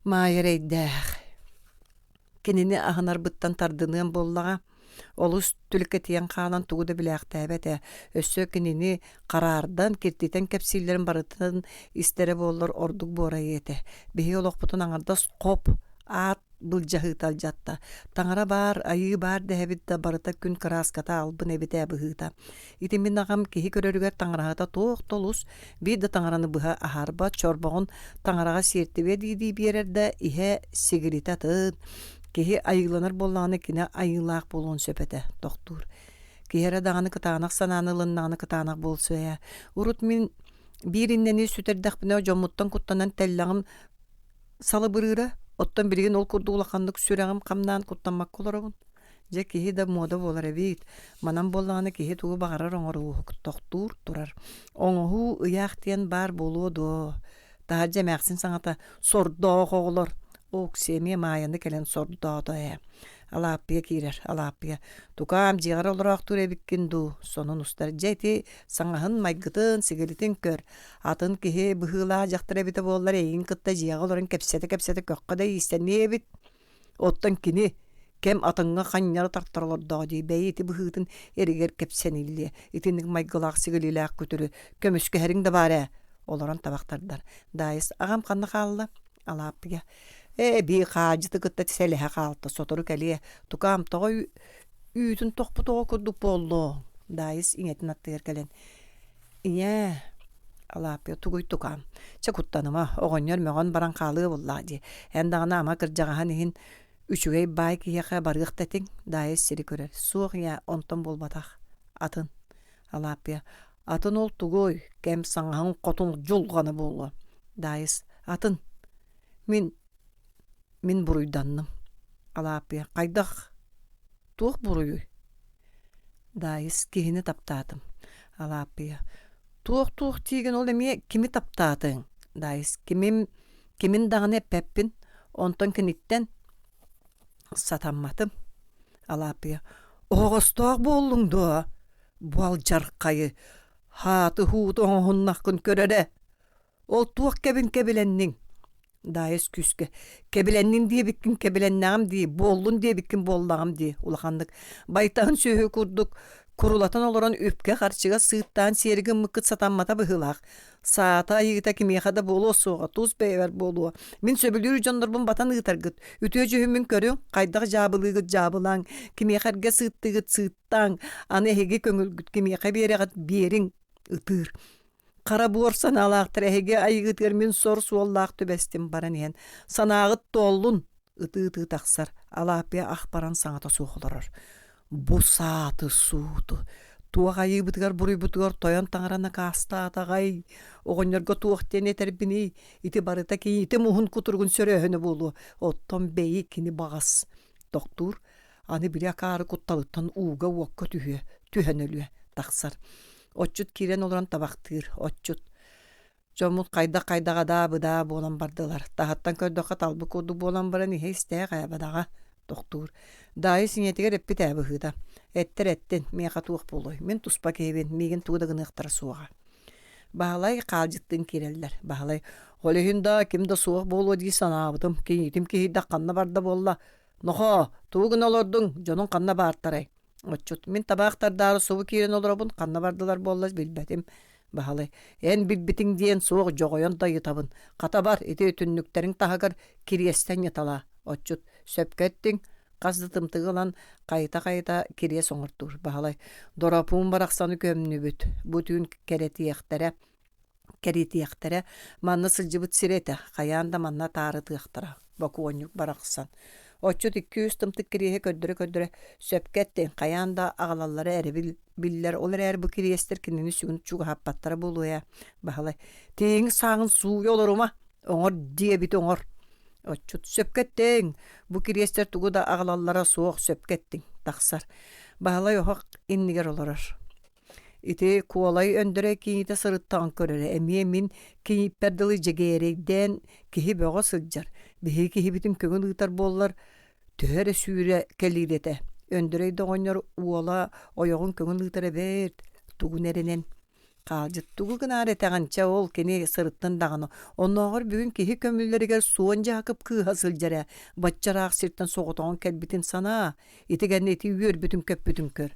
Маайа эрэйдээх. Кинини аһынарбыттан тардыныам буоллаҕа. Олус түлкэтийэн хаалан тугу да билээхтээбэт ээ. Өссө кинини хараардан, киртитэн кэпсииллэрин барытын истэрэ буоллар ордук буорайыа этэ. Биһиги олохпутун аҥардас хоп, аат былдьаһыыта алдьатта. Таҥара баар, айыы баар дэһэбит да барыта күн кырааската албын эбит ээ быһыыта. Ити мин аҕам киһи көрөрүгэр таҥараһыта туох да олус, биир да таҥараны быһа аһарбат, чорбоҕун таҥараҕа сиэртибэ дии-дии биэрэр да, иһэ сигиритэ атын. Киһи айыыланар буоллаҕына кини айыылаах буолуон сөп этэ, тохтуур. Киһи эрэ даҕаны кытаанах санааны ылыннаҕына кытаанах буолсу ээ. Урут мин биир иннэни сүтэрдэхпинэ дьоммуттан куттанан тэллэҕим салыбырыыра, оттон билигин ол курдук улаханнык сүрэҕим хамнаан куттаммакка олоробун. Дьэ киһи да муода буолар эбит. Манан буоллаҕына киһи тугу баҕарар оҥорууһук, тохтуур турар. Оҥоһуу ыйаах диэн баар буолуо дуо? Таһырдьа эмээхсин саҥата «Сордоох оҕолор!» Окси эмиэ Маайаны кэлэн сордоото ээ. Алааппыйа киирэр, Алааппыйа «Тукаам, дьиэҕэр олороохтуур эбиккин дуу?» сонун устар. «Дьэ ити саҥаһын майгытын, сигилитин көр. Атын киһи быһыылаах дьахтар эбитэ буоллар эйигин кытта дьиэҕэ олорон кэпсэтэ-кэпсэтэ көххө да иистэниэ эбит. Оттон кини кэм атыҥҥа ханньары тартар олордоҕо дии бэйи ити быһыытын эригэр кэпсэниллиэ. Итинник майгылаах сигилилээх күтүрү көмүскэһэриҥ да баар ээ. Олорон табах тардар. Даайыс аҕам ханна хаалла? Алааппыйа. Ээ, бии хаадьыты кытта сэлэһэ хаалта, сотору кэлиэ. Тукаам, тоҕо үүтүн тохпут оҕо курдук буоллуоҥ? Даайыс ийэтин аттыгар кэлэн Ийээ, Алааппыйа тугуй тукаам, чэ куттаныма, оҕонньор мөҕөн баран хаалыа буоллаҕа дии. Эн даҕаны ама кырдьаҕаһын иһин үчүгэй баай киһиэхэ барыах да этиҥ, Даайыс сири көрөр. Суох ийээ, онтон буолбатах. Атын. Алааппыйа атын ол тугуй, кэм саҥаһыҥ хотун дьулҕана буолуо. Даайыс атын. Мин мин буруйданным. Алааппыйа хайдах Туох буруйуй? Даайыс киһини таптаатым. Алааппыйа туох-туох диигин ол эмиэ кими таптаатыҥ? Даайыс кимим кимин даҕаны эппэппин, онтон киниттэн сатамматым. Алааппыйа оһоҕостоох буоллуҥ дуо? Бу алдьархайы, хааты-һууту оҥоһуннаххын көр эрэ. Ол туох кэбин кэбилэнниҥ? Даайыс күүскэ кэбилэннин диэбиккин кэбилэннэҕим дии, буоллун диэбиккин буоллаҕым дии улаханнык байтаһын сүөһү курдук курулатан олорон үпкэ-харчыга сыыттаан сиэри гыммыккыт сатаммата быһыылаах. Саата айыыта кимиэхэ да буолуо суоҕа, тус бэйэбэр буолуо. Мин сөбүлүүр дьоннорбун батан ыытаргыт, үтүө дьүһүммүн көрүҥ, хайдах дьаабылыыгыт дьаабылааҥ, кимиэхэ эргэ сыыттыыгыт сыыттааҥ, аны эһиги көҥүлгүт кимиэхэ биэрэҕит биэриҥ, ытыыр. Хара буор санаалаахтар эһиги айыгытыгар мин сор суоллаах түбэстим баран иһэн санааҕыт туоллун ытыы-ытыы тахсар Алааппыйа ах баран саҥата суох олорор бу сааты сууту туох айыыбытыгар буруйбутугар тойон таҥара накаастаатаҕай оҕонньорго туох диэн этэрбиний ити барыта кийиитим уһун кутуругун сөрөөһүнэ буолуо оттон бэйи кини баҕас тохтуур аны били акаары кутталыттан ууга-уокка түһүө түһэн өлүө тахсар Отчут киирэн олорон табахтыыр. Отчут дьоммут хайдах-хайдах адаа-быдаа буолан бардылар. Таһыттан көрдөххө талбыт курдук буолан баран иһэ истээх ээ бадаҕа тохтуур. Даайыс ийэтигэр эппит ээ быһыыта. Эттэр эттин, миэхэ туох буолуой? Мин туспа киһибин, миигин тугу да гыныахтара суоҕа. Баһылай хаалдьыттыын киирэллэр. Баһылай, ол иһин да ким да суох буолуо дии санаабытым. Кийиитим киһийдэх ханна барда буолла? Нохоо, тугу гына олордуҥ? Дьонуҥ ханна баартарай? Отчут мин табаах тардаары субу киирэн олоробун, ханна бардылар буолла билбэтим. Баһылай, эн билбитиҥ диэн суох дьоҕойон да ыйытабын. Хата бар, ити түннүктэриҥ таһыгар кириэстэн ньыталаа. Отчут, сөпкө эттиҥ, хас да тымтыгы ылан хайыта-хайыта кириэс оҥортуур. Баһылай, Доропуун барахсаны көмнүбүт, бу түүн кэрэтиэхтэрэ, кэритиэхтэрэ, манна сылдьыбыт сирэ этэ, хайаан да манна таарытыахтара, бокуонньук барахсан. Отчут икки-үс тымтык кириэһи көрдөрө-көрдөрө сөпкө эттиҥ, хайаан да аҕалаллара эрэбил биллэр, ол эрээри бу кириэстэр кинини сүгүн чугаһаппаттара буолуо ээ, Баһылай. Тииҥ сааҕын сууйа олорума, оҥор диэбити оҥор. Отчут сөпкө эттиҥ, бу кириэстэр тугу да аҕалаллара суох, сөпкө эттиҥ, тахсар. Баһылай оһох иннигэр олорор. Ити Куолай Өндөрөй кийиитэ сырыттаҕын көрөрө, эмиэ мин кийииппэр дылы дьэгиэрэйдээн киһи бөҕө сылдьар, биһиги киһибитин көҥүл ыытар буоллар, төһө эрэ сүүрэ кэлиир этэ. Өндөрөй да оҕонньор уола ойоҕун көҥүл ыытара бэрт, тугун эрэнэн Хаалдьыт тугу гынаары этэҕин, чэ ол кини сырыттын даҕаны, оннооҕор бүгүн киһи көмүллэригэр Суон Дьаакып кыыһа сылдьар ээ, бачча ыраах сиртэн соҕотоҕун кэлбитин санаа, ити гэннэ ити үөрбүтүн-көппүтүн көр.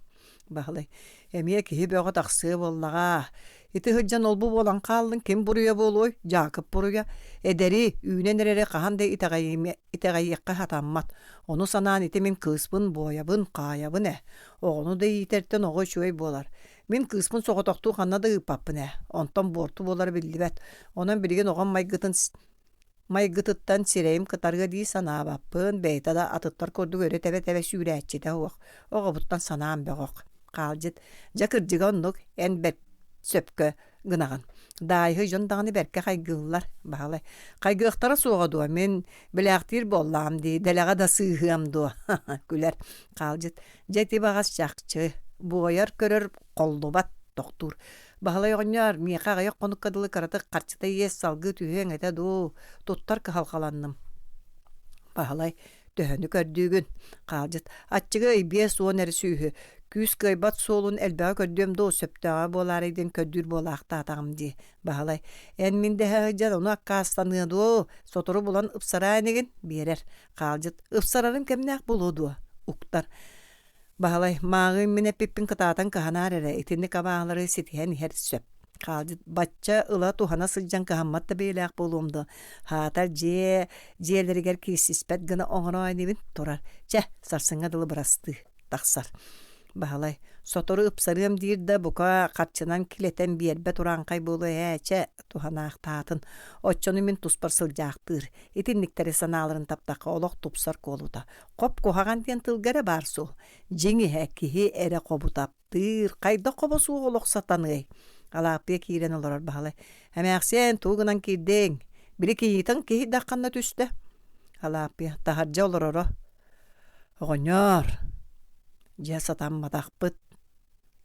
Баһылай, эмиэ киһи бөҕө тахсыа буоллаҕа. Ити сылдьан олбу буолан хааллыҥ, ким буруйа буолуой? Дьаакып буруйа. Эдэри, үүнэн эрэри хаһан да итэҕэйиэххэ сатаммат. Ону санаан ити мин кыыспын буойабын, хаайабын ээ. Оҕону да иитэртэн оҕо үчүгэй буолар. Мин кыыспын соҕотохтуу ханна да ыыппаппын ээ. Онтон буорту буолара биллибэт. Онон билигин оҕом майгытын Майгытыттан сирэйим кытарыа дии санаабаппын, бэйэтэ да атыттар курдук өрө тэбэ-тэбэ сүүрээччитэ суох, оҕобуттан санаам бөҕөх. Хаалдьыт, дьэ кырдьыга оннук, эн бэрт сөпкө гынаҕын. Даайыһы дьон даҕаны бэркэ хайгыыллар, Баһылай. Хайгыахтара суоҕа дуо, мин билээхтиир буоллаҕым дии, дэлэҕэ да сыыһыам дуо, күлэр. Хаалдьыт, дьэ ити баҕас чахчы, буойар көрөр холлубат, тохтуур. Баһылай оҕонньоор, миэхэ аҕыйах хонукка дылы кыратык харчыта иэс салгыы түһүөҥ этэ дуу, туттар кыһалҕаланным. Баһылай, төһөнү көрдүүгүн? Хаалдьыт, аччыгый 50 эрэ сүүһү, күүс кыайбат суолун элбэҕи көрдүөм дуу, сөптөөҕө буолаарай диэн көрдүүр буолаахтаатаҕым дии. Баһылай, эн мин дэһэ сылдьан ону аккаастаныа дуо, сотору булан ыпсараа инигин, биэрэр. Хаалдьыт, ыпсарарым кэмнээх буолуо дуо? Уктар. Баһылай, мааҕыын мин эппиппин кытаатан кыһанаар эрэ, итинник абааһылары ситиһэн иһэр сөп. Хаалдьыт бачча ыла туһана сылдьан кыһаммат да бэйэлээх буолуом дуо? Хаатар дьиэ дьиэлэригэр киирсиспэт гына оҥороо инибин турар. Чэ, сарсыҥҥа дылы бырастыы тахсар. Баһылай, сотору ыпсарыам диир да, бука харчынан килэтэн биэрбэт урааҥхай буолуо ээ, чэ, туһанаахтаатын. Оччону мин туспар сылдьаахтыыр. Итинниктэри санааларын таптахха олох тупсар куолута. Хоп куһаҕан диэн тылга эрэ баар суол. Дьиҥ иһэ киһи эрэ хобу таптыыр, хайдах хобо суох олох сатаныай? Алааппыйа киирэн олорор Баһылай. Эмээхсиэн, тугу гынан киирдиҥ? Били кийиитиҥ киһи да ханна түстэ? Алааппыйа таһырдьа олороро. Оҕонньоор, дьэ сатамматахпыт.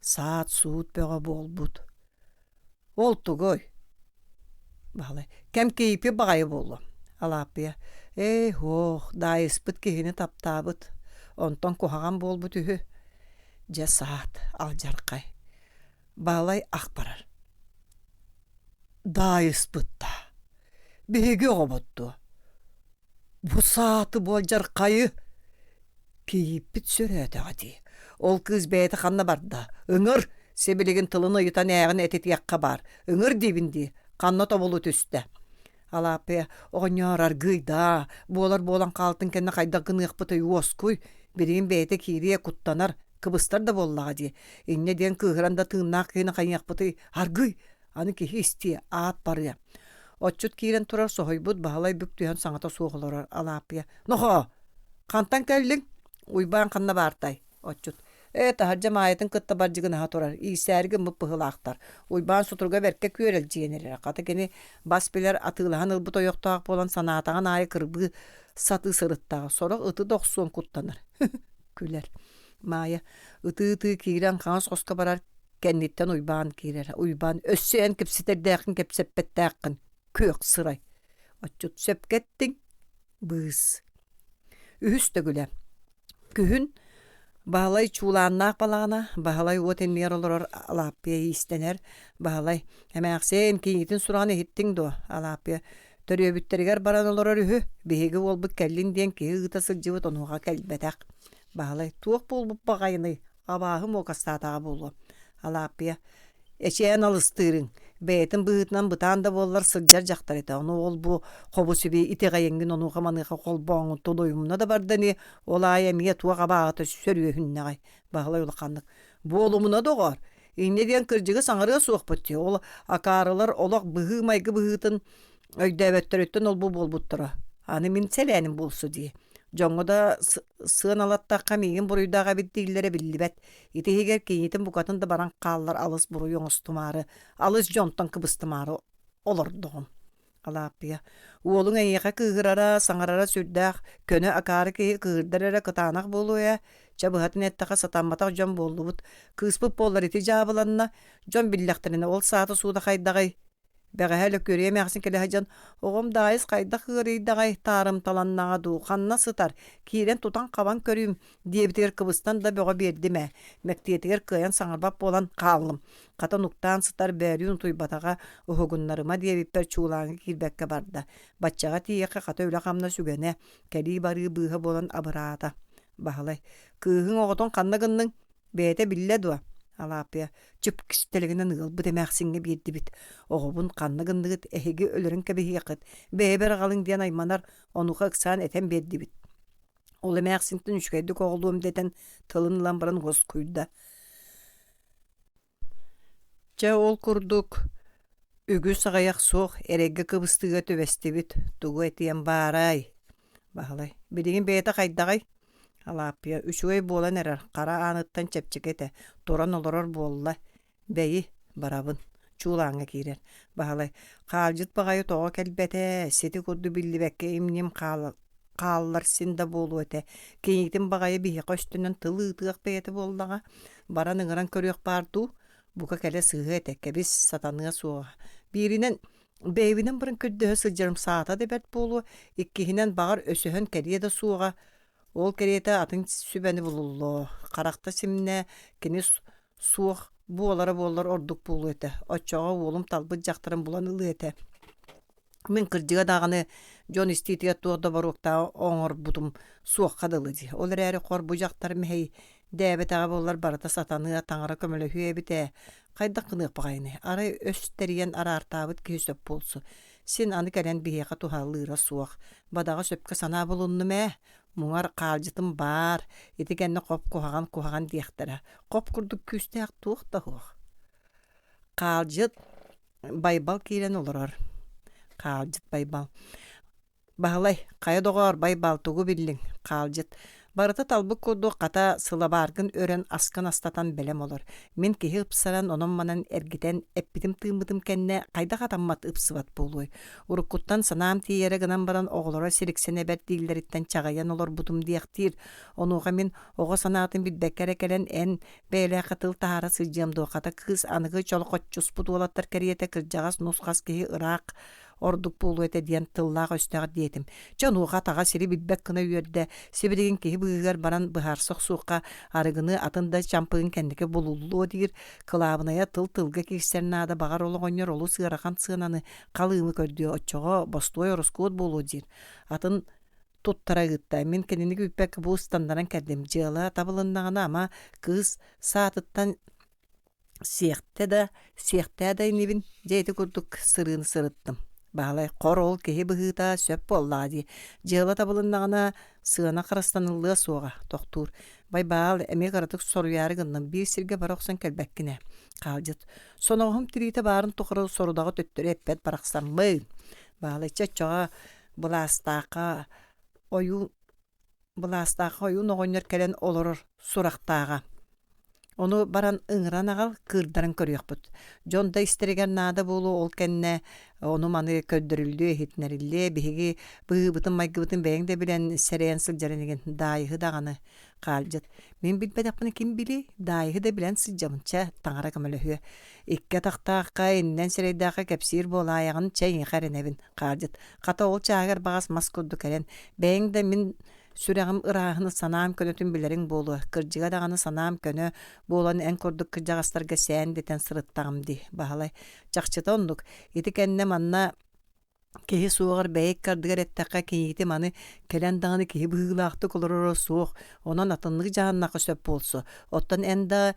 Саат-суут бөҕө буолбут. Ол тугуй? Баһылай кэм киипи баҕайы буолуо. Алааппыйа ээ һуох, даайыспыт киһини таптаабыт, онтон куһаҕан буолбут үһү. Дьэ саат, алдьархай. Баһылай ах барар. Даайыспыт даа, биһиги оҕобут дуо? Бу сааты буолдьархайы Кийииппит сөрөөтөҕө дии. Ол кыыс бэйэтэ ханна барда? Ыҥыр! Сибилигин тылын ыйытан ээҕин этитиэххэ баар. Ыҥыр диибин дии. Ханна тобулу түстэ? Алааппыйа, оҕонньоор аргыый даа, буолар буолан хаалтын кэннэ хайдах гыныахпытый уоскуй. Билигин бэйэтэ киириэ, куттанар, кыбыстар да буоллаҕа дии. Инньэ диэн кыыһыран да тыыннаах киһини хайыахпытый? Аргыый! Аны киһи истиэ, аат барыа. Отчут киирэн турар соһуйбут Баһылай бүк түһэн саҥата суох олорор Алааппыйа «Нохоо, хантан кэллиҥ? Уйбаан ханна баартай?» Отчут «Ээ, таһырдьа Маайатын кытта бардьыгынаһа турар, иирсээри гыммыт быһыылаахтар. Уйбаан сутуруга бэркэ күөрэлдьийэн эрэрэ. Хата кини бас билэр атыылаһан ылбыт ойохтоох буолан санаатаҕын аайы кырбыы сатыы сырыттаҕа. Сорох ыты да охсуон куттанар» күлэр. Маайа ытыы-ытыы киирэн хаҥас хоско барар Кэнниттэн Уйбаан киирэр. Уйбаан өссө эн кэпсэтэрдээххин кэпсэппэттээххин күөх сырай. Отчут сөпкө эттиҥ быыс. Үһүс төгүлэ. Күһүн Баһылай чуулааннаах балаҕана, Баһылай уот иннигэр олорор Алааппыйа иистэнэр. Баһылай, эмээхсиэн, кийиитин сураҕын иһиттиҥ дуо? Алааппыйа, төрүөбүттэригэр баран олорор үһү. Биһиги уолбут кэллин диэн киһи ыыта сылдьыбыт онуоха кэлбэтэх. Баһылай, туох буолбут баҕайыный? Абааһы муокастаатаҕа буолуо. Алааппыйа эчээн алыстыырыҥ, бэйэтин быһыытынан бытаан да буоллар сылдьар дьахтар этэ. Ону ол-бу хобу-сиби итэҕэйэҥҥин онуоха-маныаха холбооҥҥун тулуйумна да барда ини, ол аайы эмиэ туох абааһыта сөрүөһүннэҕэй? Баһылай улаханнык «Буолумуна, доҕоор, инньэ диэн кырдьыгы саҥарыа суохпут дии, ол акаарылар олох быһыы-майгы быһыытын Өйдөөбөттөрүттэн ол-бу буолбуттара. Аны мин сэлээним буолсу дии. Дьоҥҥо да сыаналаттахха миигин буруйдаах эбит дииллэрэ биллибэт. Ити иһигэр кийиитим букатын да баран хааллар алыс буруй оҥостумаары, алыс дьонтон кыбыстымаары олордоҕум. Алааппыйа, уолуҥ эйиэхэ кыыһырара, саҥарара сүрдээх, көнө акаары киһи кыыһырдар эрэ кытаанах буолуо ээ. Чэ быһатын эттэххэ сатамматах дьон буоллубут. Кыыспыт буоллар ити дьаабыланна, дьон биллэхтэринэ ол саата-суута хайдаҕый? Бэҕэһээ Лөкүөрүйэ эмээхсин кэлэ сылдьан, «Оҕом Даайыс хайдах ыарыйдаҕай, таарымталаннаҕа дуу, ханна сытар, киирэн тутан-хабан көрүүм» диэбитигэр кыбыстан да бөҕө биэрдим ээ, мэктиэтигэр кыайан саҥарбат буолан хааллым. Хата нуктаан сытар бөөлүүн утуйбатаҕа, уһугуннарыма диэбиппэр чуулааҥҥа киирбэккэ барда. Баччаҕа тиийиэххэ хата үлэ-хамнас үгэнэ, кэлии-барыы быыһа буолан абыраата. Баһылай, «Кыыһыҥ оҕотун ханна гынныҥ?» Бэйэтэ биллэ дуо? Алааппыйа чып кистэлэҥинэн ыалбыт эмээхсиҥҥэ биэрдибит. Оҕобун ханна гынныгыт, эһиги өлөрөн кэбиһиэххит, бэйэбэр аҕалыҥ диэн айманар, онуоха ыксаан этэн биэрдибит. Ол эмээхсинтэн үчүгэйдик оҕолуом дэтэн тылын ылан баран уоскуйда. Чэ, ол курдук үгүс аҕыйах суох эрэйгэ кыбыстыыга түбэстибит, тугу этиэм баарай? Баһылай, билигин бэйэтэ хайдаҕый? Алааппыйа үчүгэй буолан эрэр, хара ааныттан чэпчэки этэ, туран олорор буолла. Бэйи, барабын. Чуулааҥҥа киирэр. Баһылай, хаалдьыт баҕайы тоҕо кэлбэтэ, сити курдук биллибэккэ им-ньим хааллар син да буолуо этэ. Кинитин баҕайы биһиэхэ өстөнөн тыл ыытыах бэйэтэ буоллаҕа. Баран ыҥыран көрүөх баар дуу? Бука кэлэ сыһыа этэ, кэбис, сатаныа суоҕа. Бииринэн, бэйэбинэн баран көрдөһө сылдьарым саата да бэрт буолуо, иккиһинэн, баҕар, өсөһөн кэлиэ да суоҕа. Ол кэриэтэ атын сүбэни булуллуо. Харахта симнэ, кини суох буолара буоллар ордук буолуо этэ. Оччоҕо уолум талбыт дьахтарын булан ылыа этэ. Мин кырдьыга даҕаны дьон истиитигэр туох да боруоктааҕы оҥорбутум суохха дылы дии. Ол эрээри хор бу дьахтар мэһэйдээбэтэҕэ буоллар барыта сатаныа, таҥара көмөлөһүө эбит ээ. Хайдах гыныах баҕайыный? Арай өс тэрийэн араартаабыт киһи сөп буолсу. Син аны кэлэн биһиэхэ туһалыыра суох. Бадаҕа сөпкө санаа булуннум ээ. Муҥар хаалдьытым баар, ити кэннэ хоп куһаҕан куһаҕан диэхтэрэ. Хоп курдук күүстээх туох да суох. Хаалдьыт Байбал киирэн олорор. Хаалдьыт Байбал. Баһылай, хайа доҕоор, Байбал, тугу биллиҥ? Хаалдьыт. Барыта талбыт курдук хата сылабааргын өрөн аскын астатан бэлэм олор. Мин киһи ыпсаран онон-манан эргитэн эппитим-тыыммытым кэннэ хайдах атаммат ыпсыбат буолуой? Уруккуттан санаам тиийэрэ гынан баран оҕолоро сириксэн эбэр дииллэриттэн чаҕыйан олорбутум диэхтиир. Онуоха мин оҕо санаатын билбэккэ эрэ кэлэн эн бэйэлээххэ тыл таһаара сылдьыам дуо хата кыыс аныгы чолохоччуспут уолаттар кэриэтэ кырдьаҕас нус-хас киһи ыраах ордук буолуо этэ диэн тыллаах-өстөөх диэтим. Чэ онуоха атаҕа сири билбэт гына үөрдэ, сибилигин киһи быыһыгар баран быһаарса охсуохха, арыгыны атын да чампыгын кэнники булуллуо диир, кылаабынайа тыл тылга киирсэр наада баҕар ол оҕонньор олус ыарахан сыананы халыымы көрдүө, оччоҕо бостуой ороскуот буолуо диир. Атын туттара ыытта. Мин кинини күүппэккэ бу ыстаннаран кэллим. Дьыала табылыннаҕына ама кыыс саатыттан сиэхтэ да, сиэхтээ да инибин, дьэ ити курдук сырыыны сырыттым. Баһылай хор ол киһи быһыыта сөп буоллаҕа дии. Дьыала табылыннаҕына сыана харыстаныллыа суоҕа, тохтуур. Байбаал эмиэ кыратык соруйаары гынным, биир сиргэ бара охсон кэлбэккин ээ. Хаалдьыт. Соноҕоһум тириитэ баарын тухары сорудаҕы төттөрү эппэт барахсаммын. Баһылай чэ оччоҕо былаастаахха ойуун былаастаахха ойуун оҕонньор кэлэн олорор сурахтааҕа. Ону баран ыҥыран аҕал, кыырдаран көрүөхпүт. Дьон да истэригэр наада буолуо, ол кэннэ ону-маны көрдөрүллүө, иһитиннэриллиэ. Биһиги быһыыбытын-майгыбытын бэйэҥ да билэн, сэрэйэн сылдьар инигин, даайыһы даҕаны хаалдьыт. Мин билбэтэхпинэ ким билиэй, даайыһы да билэн сылдьабын, чэ, таҥара көмөлөһүө. Икки атахтаахха, иннинэн сирэйдээххэ кэпсиир буолаайаҕын, чэ, эйиэхэ эрэнэбин, хаалдьыт. Хата ол чааһыгар баҕас мас курдук эрэн, бэйэҥ да мин Сүрэҕим ырааһын, санаам көнөтүн билэриҥ буолуо, кырдьыга даҕаны санаам көнө буолан эн курдук кырдьаҕастарга сээн дэтэн сырыттаҕым дии, Баһылай. Чахчыта оннук. Ити кэннэ манна киһи суоҕар бэйэ икки ардыгар эттэххэ киниитим аны кэлэн даҕаны киһи быһыылаахтык олороро суох, онон атыннык дьаһаннахха сөп буолсу. Оттон эн да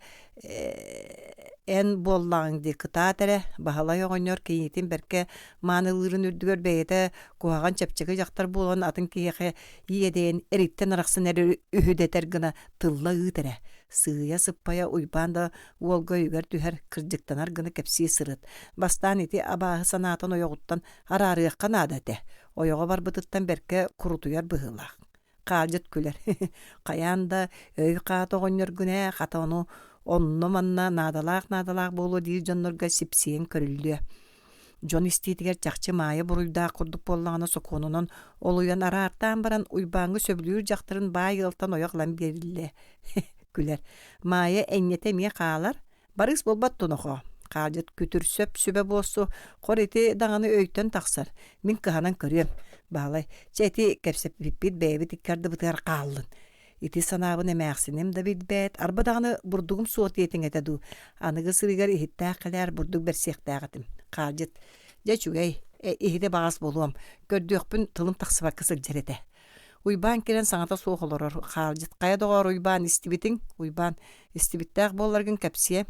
эн буоллаҕыҥ дии кытаат эрэ Баһылай оҕонньор киниитин бэркэ маанылыырын үрдүгэр бэйэтэ куһаҕан чэпчэки дьахтар буолан атын киһиэхэ иэдэйэн эриттэн арахсан эрэр үһү дэтэр гына тылла ыыт эрэ сыыйа сыппайа Уйбаан да уолга өйүгэр түһэр кырдьыктанар гына кэпсии сырыт бастаан ити абааһы санаатын ойоҕуттан араарыахха наада этэ ойоҕо барбытыттан бэркэ курутуйар быһыылаах Хаалдьыт күлэр: «Хайаан да өй хаата оҕонньоргун ээ, хата ону онно-манна наадалаах-наадалаах буолуо диир дьоннорго сипсийэн көрүллүө. Дьон истиитигэр чахчы Маайа буруйдаах курдук буоллаҕына сокуонунан олуйан араартаан баран Уйбааҥҥа сөбүлүүр дьахтарын баай ыалтан ойох ылан биэриллиэ» күлэр. Маайа энньэтэ эмиэ хаалар, Барыыс буолбат дуо, нохоо? Хаадьыт күтүр сөп сүбэ буолсу, хор ити даҕаны өйтөн тахсар. Мин кыһанан көрүөм. Баһылай, чэ ити кэпсэппиппит бэйэбит икки ардыбытыгар хааллын. Ити санаабын эмээхсиним да билбэт, арба даҕаны бурдугум суох диэтиҥ этэ дуу. Аныгы сырыыгар иһиттээх кэлээр бурдук бэрсиэхтээх этим. Хаадьыт, дьэ үчүгэй, иһити баҕас буолуом. Көрдүөхпүн тылым тахсыбакка сылдьар этэ. Уйбаан кэлэн саҥата суох олорор. Хаалдьыт, хайа доҕоор Уйбаан истибитиҥ? Уйбаан, истибиттээх буолларгын кэпсиэ.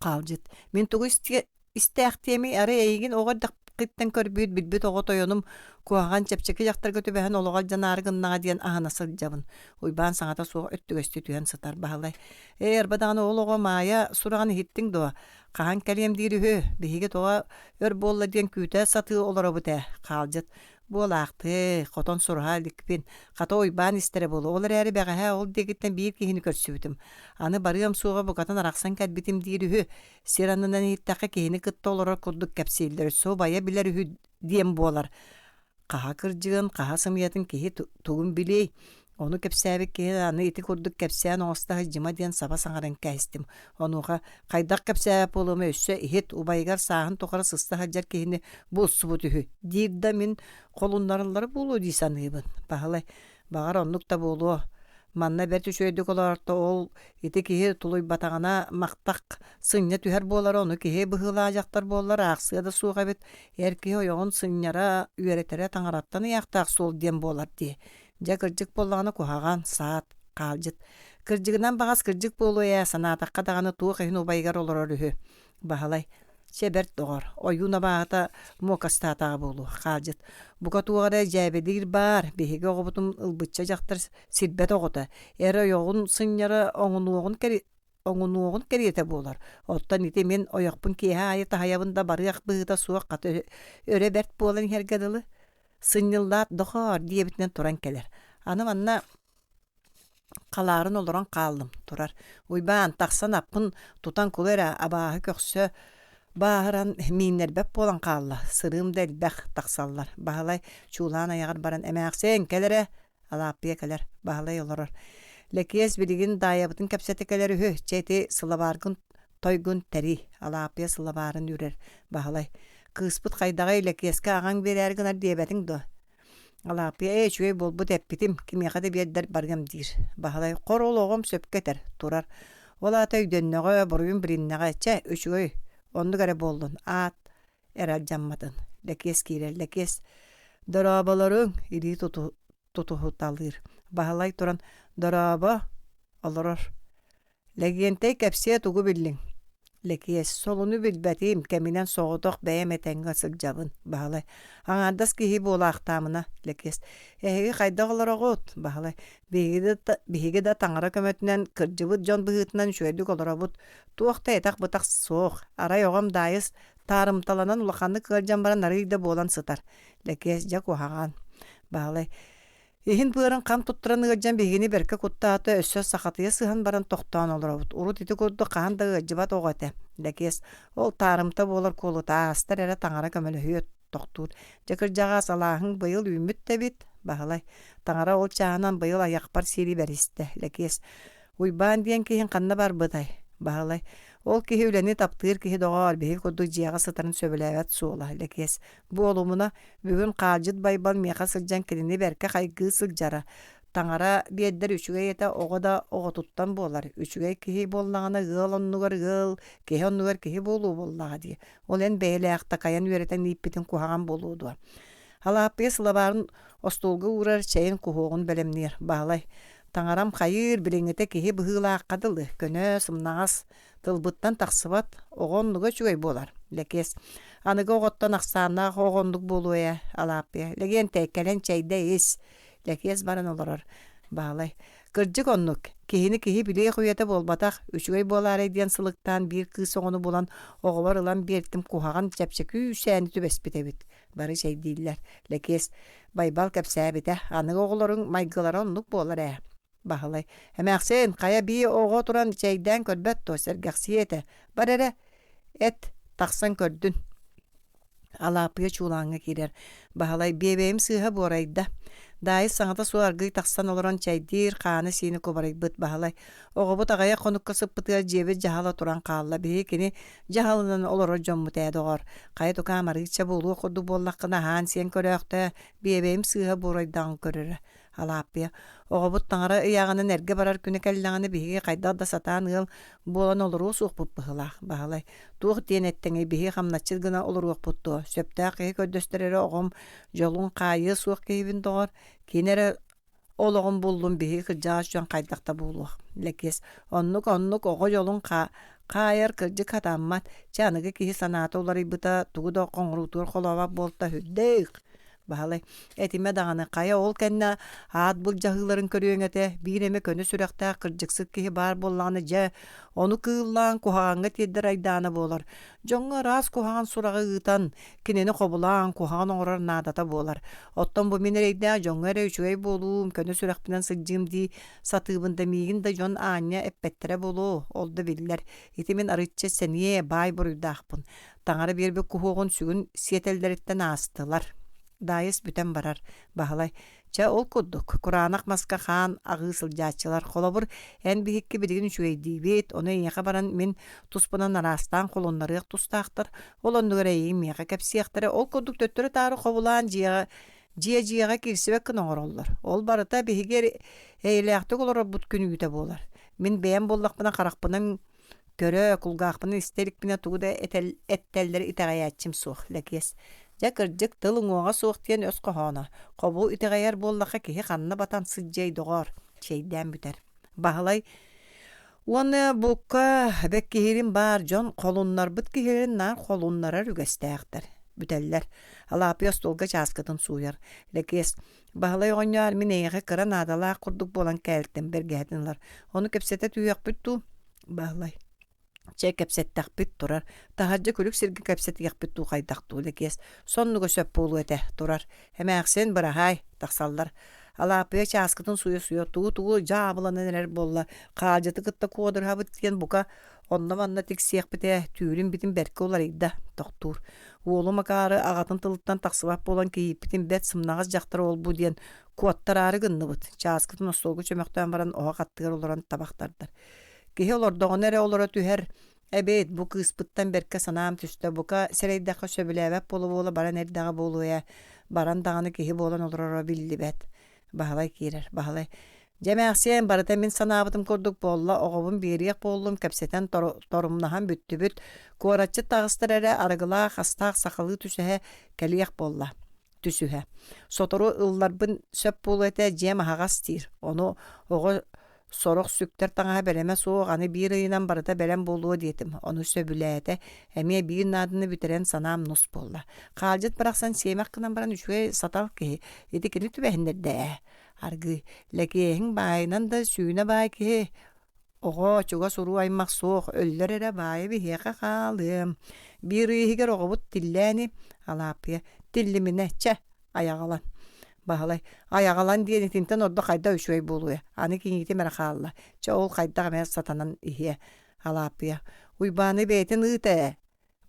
Хаалдьыт, мин тугу истээхтиэмий, арай эйигин оҕо эрдэххиттэн көрбүт, билбит оҕо тойонум куһаҕан чэпчэки дьахтарга түбэһэн олоҕо алдьанаары гыннаҕа диэн аһына сылдьабын. Уйбаан саҥата суох өттүгэстүү түһэн сытар Баһылай. Ээ, арба даҕаны ол оҕо Маайа сураҕын иһиттиҥ дуо? Хаһан кэлиэм диир үһү, биһиги тоҕо өр буолла диэн күүтэ сатыы олоробут ээ, Хаалдьыт. Буолаахтыы, хотон сураһа иликпин. Хата Уйбаан истэрэ буолуо. Ол эрээри бэҕэһээ ол диэкиттэн биир киһини көрсүбүтүм. Аны барыам суоҕа букатын арахсан кэлбитим диир үһү. Сир аннынан иһиттэххэ киһини кытта олорор курдук кэпсииллэр. Өссө убайа билэр үһү диэн буолар. Хаһа кырдьыгын, хаһа сымыйатын киһи тугун билиэй? Ону кэпсээбит киһи аны ити курдук кэпсээн оҥосто сылдьыма диэн саба саҥаран кээстим. Онуоха хайдах кэпсээбэт буолуомай өссө иһит, убайыгар сааһын тухары сыста сылдьар киһини булсубут үһү диир да мин холуннараллара буолуо дии саныыбын. Баһылай, баҕар оннук да буолуо. Манна бэрт үчүгэйдик олоорто ол ити киһи тулуйбатаҕына махтах сынньа түһэр буолара ону киһи быһыылаах дьахтар буоллар аахсыа да суох эбит эр киһи ойоҕун сынньара үөрэтэрэ таҥараттан ыйаахтаах суол диэн буолар дии дьэ кырдьык буоллаҕына куһаҕан саат хаалдьыт кырдьыгынан баҕас кырдьык буолуо ээ санаатахха даҕаны туох иһин убайыгар олорор үһү Баһылай, чэ бэрт доҕор, ойуун абааһыта муокастаатаҕа буолуо, хаалдьыт. Бука туох эрэ дьээбэлиир баар, биһиги оҕобутун ылбычча дьахтар сирбэт оҕото, эр ойоҕун сынньара оҥунуоҕун кэри оҥунуоҕун кэриэтэ буолар. Оттон ити мин ойохпун киэһэ аайы таһыйабын да барыах быһыыта суох хата өрө бэрт буолан иһэргэ дылы. Сынньыллаат дохоор диэбитинэн туран кэлэр. Аны манна Халаарын олорон хааллым, турар. Уйбаан, тахсан аппын тутан кулу эрэ, абааһы көхсө бааһыран мииннэрбэт буолан хаалла, сырыым да элбэх, тахсаллар. Баһылай чуулаан айаҕар баран, эмээхсиэн, кэл эрэ, Алааппыйа кэлэр, Баһылай олорор. Лэкиэс билигин Даайабытын кэпсэтэ кэлэр үһү, чэ ити сылабааргын тойгун тэрий, Алааппыйа сылабаарын үрэр, Баһылай. Кыыспыт хайдаҕый Лэкиэскэ аҕаҥ биэрээри гынар диэбэтиҥ дуо? Алааппыйа ээ үчүгэй буолбут эппитим, кимиэхэ да биэрдэр барыам диир. Баһылай хор ол оҕом сөпкө этэр, турар. Ол аата өйдөннөҕө, буруйун билиннэҕэ, чэ, үчүгэй, оннук эрэ буоллун, аат эрэ алдьамматын. Лэкиэс киирэр, Лэкиэс дорооболоруҥ, илии тутуһуталыыр. Баһылай туран дорообо, олорор. Лэгиэнтэй кэпсиэ тугу биллиҥ? Лэкиэс, солуну билбэтим, кэминэн соҕотох бэйэм этэҥҥэ сылдьабын, Баһылай. Аҥаардас киһи буолаахтаамына, Лэкиэс. Эһиги хайдах олороҕут? Баһылай. Биһиги да, биһиги да таҥара көмөтүнэн кырдьыбыт дьон быһыытынан үчүгэйдик олоробут. Туох да этэх-бытах суох. Арай оҕом Даайыс таарымталанан улаханнык ыалдьан баран арыый да буолан сытар. Лэкиэс дьэ куһаҕан. Баһылай. Иһин быарын хам туттаран ыалдьан биһигини бэркэ куттаата, өссө сахатыйа сыһан баран тохтоон олоробут. Урут ити курдук хаһан да ыалдьыбат оҕо этэ. Лэкиэс, ол таарымта буолар куолута аастар эрэ таҥара көмөлөһүө тохтуур. Дьэ кырдьаҕас алааһыҥ быйыл үүммүт да эбит, Баһылай. Таҥара ол чааһынан быйыл айахпар сири бэристэ, Лэкиэс. Уйбаан диэн киһиҥ ханна барбытай? Баһылай. Ол киһи үлэни таптыыр киһи доҕоор, биһиги курдук дьиэҕэ сытарын сөбүлээбэт суола, Лэкиэс. Буолумуна, бүгүн Хаалдьыт Байбал миэхэ сылдьан кинини бэркэ хайгыы сылдьара. Таҥара биэрдэр үчүгэй этэ оҕо да оҕотуттан буолар. Үчүгэй киһи буоллаҕына ыал оннугар ыал, киһи оннугар киһи буолуо буоллаҕа дии. Ол эн бэйэлээх такайан үөрэтэн ииппитин куһаҕан буолуо дуо? Алааппыйа сылабаарын остуолга уурар, чэйин куһуоҕун бэлэмниир. Баһылай, таҥарам хайыыр, билиҥҥитэ киһи быһыылаахха дылы, көнө, сымнаҕас, Тылбыттан тахсыбат, оҕо оннуга үчүгэй буолар. Лэкиэс, аныгы оҕоттон ахсааннаах оҕо оннук буолуо ээ, Алааппыйа. Лэгиэнтэй, кэлэн чэйдэ ис. Лэкиэс баран олорор. Баһылай, кырдьык оннук. Киһини киһи билиэх үйэтэ буолбатах, үчүгэй буолаарай диэн сылыктаан биир кыыс оҕону булан оҕобор ылан биэртим куһаҕан чэпчэки үүсээни түбэспит эбит. Бары чэйдииллэр. Лэкиэс, Байбал кэпсээбитэ, аныгы оҕолоруҥ майгылара оннук буолар ээ. Баһылай, эмээхсин, хайа бии оҕо туран чэйдээн көрбөт дуо, сэргэхсийиэ этэ. Бар эрэ, эт, тахсан көрдүн. Алааппыйа чуулааҥҥа киирэр. Баһылай, биэбэйим сыыһа буорайда. Даайыс саҥата суох аргыый тахсан олорон чэйдиир, хааны-сиини кубарыйбыт Баһылай. Оҕобут аҕыйах хонукка сыппытыгар дьиэбит дьаһала туран хаалла. Биһиги кини дьаһалынан олорор дьоммут ээ, доҕор. Хайа тукаам арыычча буолуох курдук буоллаххына аһаан-сиэн көрөөхтөө, биэбэйим сыыһа буорайдаҕын көрөрө. Алааппыйа, оҕобут таҥара ыйааҕынан эргэ барар күнэ кэллэҕинэ биһиги хайдах да сатаан ыал буолан олоруо суохпут быһыылаах, Баһылай. Туох диэн эттэҥий биһиги хамначчыт гына олоруохпут дуо? Сөптөөх киһи көрдөстөр эрэ оҕом дьолун хаайыа суох киһибин доҕор. Кини эрэ олоҕун буллун биһиги кырдьаҕас дьон хайдах да буолуох. Лэкиэс, оннук оннук оҕо дьолун хаайар кырдьык хатаммат. Чэ аныгы киһи санаата уларыйбыта тугу да хоҥоруутугар холообот буолта сүрдээх. Баһылай, этимэ даҕаны, хайа ол кэннэ аат былдьаһыыларын көрүөҥ этэ, биир эмэ көнө сүрэхтээх кырдьыксыт киһи баар буоллаҕына дьэ, ону кыыллаан куһаҕаҥҥа тиэрдэр айдаана буолар. Дьоҥҥо араас куһаҕан сураҕы ыытан, кинини хобулаан, куһаҕан оҥорор наадата буолар. Оттон бу мин эрэйдээх дьоҥҥо эрэ үчүгэй буолуум, көнө сүрэхпинэн сылдьыым дии сатыыбын да миигин да дьон аанньа эппэттэрэ буолуо, ол да биллэр. Ити мин арыычча сэниэ, баай буруйдаахпын. Таҥара биэрбит куһуоҕун сүгүн сиэтэллэриттэн аастылар. Даайыс бүтэн барар. Баһылай, чэ ол курдук, кураанах маска хаан аҕыы сылдьааччылар. Холобур, эн биһикки билигин үчүгэйдиибит, ону эйиэхэ баран мин туспунан араастаан холуннарыах тустаахтар, ол оннугар эйигин миэхэ кэпсиэхтэрэ, ол курдук төттөрү-таары хобулаан дьиэҕэ дьиэ-дьиэҕэ киирсибэт гына оҥороллор. Ол барыта биһиги эйэлээхтик олорорбут күнүүтэ буолар. Мин бэйэм буоллахпына харахпынан көрө, кулгаахпынан истэ иликпинэ тугу да эттэллэр итэҕэйээччим суох, Лэкиэс. Дьэ, кырдьык, тыл уҥуоҕа суох диэн өс хоһооно. Хобу итэҕэйэр буоллахха киһи ханна батан сылдьыай, доҕоор, чэйдээн бүтэр. Баһылай уонна букка бэккиһиирим баар дьон холуннарбыт киһилэрин наар холуннарар үгэстээхтэр. Бүтэллэр. Алаапыйа остуолга чааскытын сууйар. Лэкиэс Баһылай оҕонньоор, мин эйиэхэ кыра наадалаах курдук буолан кээлтим, бэргэһэтин ылар. Ону кэпсэтэ түһүөхпүт дуу? Баһылай. Чэ, кэпсэттэхпит турар. Таһырдьа күлүк сиргэ кэпсэтиэхпит дуу хайдах дуу, Лэкиэс. Соннуга сөп буолуо этэ, турар. Эмээхсин, быраһаай, тахсаллар. Алааппыйа чааскытын суйа-суйа тугу-тугу дьаабыланан эрэр буолла, хаадьыты кытта куодураһабыт диэн бука онно-манна тиксиэхпитэ, түүрүн-битин бэркэ уларыйда, тохтуур. Уолум акаары аҕатын тылыттан тахсыбат буолан кийииппитин бэрт сымнаҕас дьахтар ол-бу диэн куоттараары гынныбыт. Чааскытын остуолга чөмөхтөөн баран оһох аттыгар олорон табах тардар. Киһи олордоҕуна эрэ олоро түһэр, Эбээт, бу кыыспыттан бэркэ санаам түстэ, бука сэрэйдэххэ сөбүлээбэт буола-буола баран эрдэҕэ буолуо ээ, баран даҕаны киһи буолан олороро биллибэт. Баһылай киирэр. Баһылай, дьэ эмээхсиэн, барыта мин санаабытым курдук буолла, оҕобун биэриэх буоллум, кэпсэтэн торумнаһан бүттүбүт, куоратчыт таҕыстар эрэ арыгылаах, астаах сахалыы түсэһэ кэлиэх буолла түсүһэ. Сотору ылларбын сөп буолуо этэ, дьиэм аһаҕас диир. Ону оҕо сорох сүктэр таҥаһа бэлэмэ суох, аны биир ыйынан барыта бэлэм буолуо диэтим. Ону сөбүлээтэ. Эмиэ биир нааданы бүтэрэн санаам нус буолла. Хаалдьыт барахсан сиэмэх гынан баран үчүгэй сатал киһи. Ити кини түбэһиннэрдэ ээ. Аргыый, Лэкиэһиҥ баайынан да сүүнэ баай киһи Оҕо чугас уруу-аймах суох, өллөр эрэ баайа биһиэхэ хаалыам. Биир ый иһигэр оҕобут тиллээни, Алааппыйа, тиллиминэ, чэ, айаҕалан. Баһылай, айаҕалан диэн итинтэн ордук хайдах үчүгэй буолуой, аны кийиитим эрэ хаалла, чэ ол хайдах эмэ сатанан иһиэ. Алааппыйа, Уйбааны бэйэтин ыыт ээ,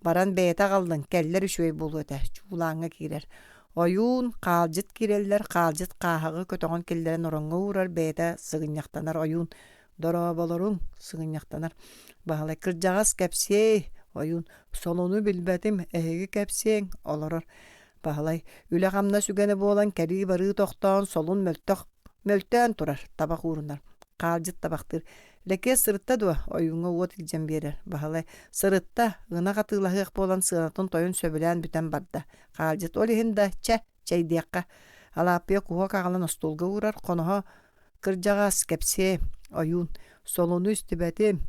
Баран бэйэтэ аҕаллын, кэллэр үчүгэй буолуо этэ, чуулааҥҥа киирэр. Ойуун, хаалдьыт киирэллэр, хаалдьыт хааһаҕы көтөҕөн киллэрэн ороҥҥо уурар, бэйэтэ сыгынньахтанар ойуун «Дорооболоруҥ» сыгынньахтанар. Баһылай «Кырдьаҕас кэпсиэй» ойуун «Солуну билбэтим, эһиги кэпсиэҥ» олорор. Баһылай «Үлэ-хамнас үгэнэ буолан кэлии-барыы тохтоон, солун мөлтөх мөлтөөн турар, табах уурунар». Хаалдьыт табахтыыр. Лэкиэс сырытта дуо? Ойууҥҥа уот илдьэн биэрэр. Баһылай сырытта, ынах атыылаһыах буолан сыанатын тойон сөбүлээн бүтэн барда. Хаалдьыт ол иһин да, чэ, чэйдиэххэ. Алааппыйа куһуок аҕалан остуолга уурар, хоноһо кырдьаҕас, кэпсиэ, ойуун, солуну истибэтим.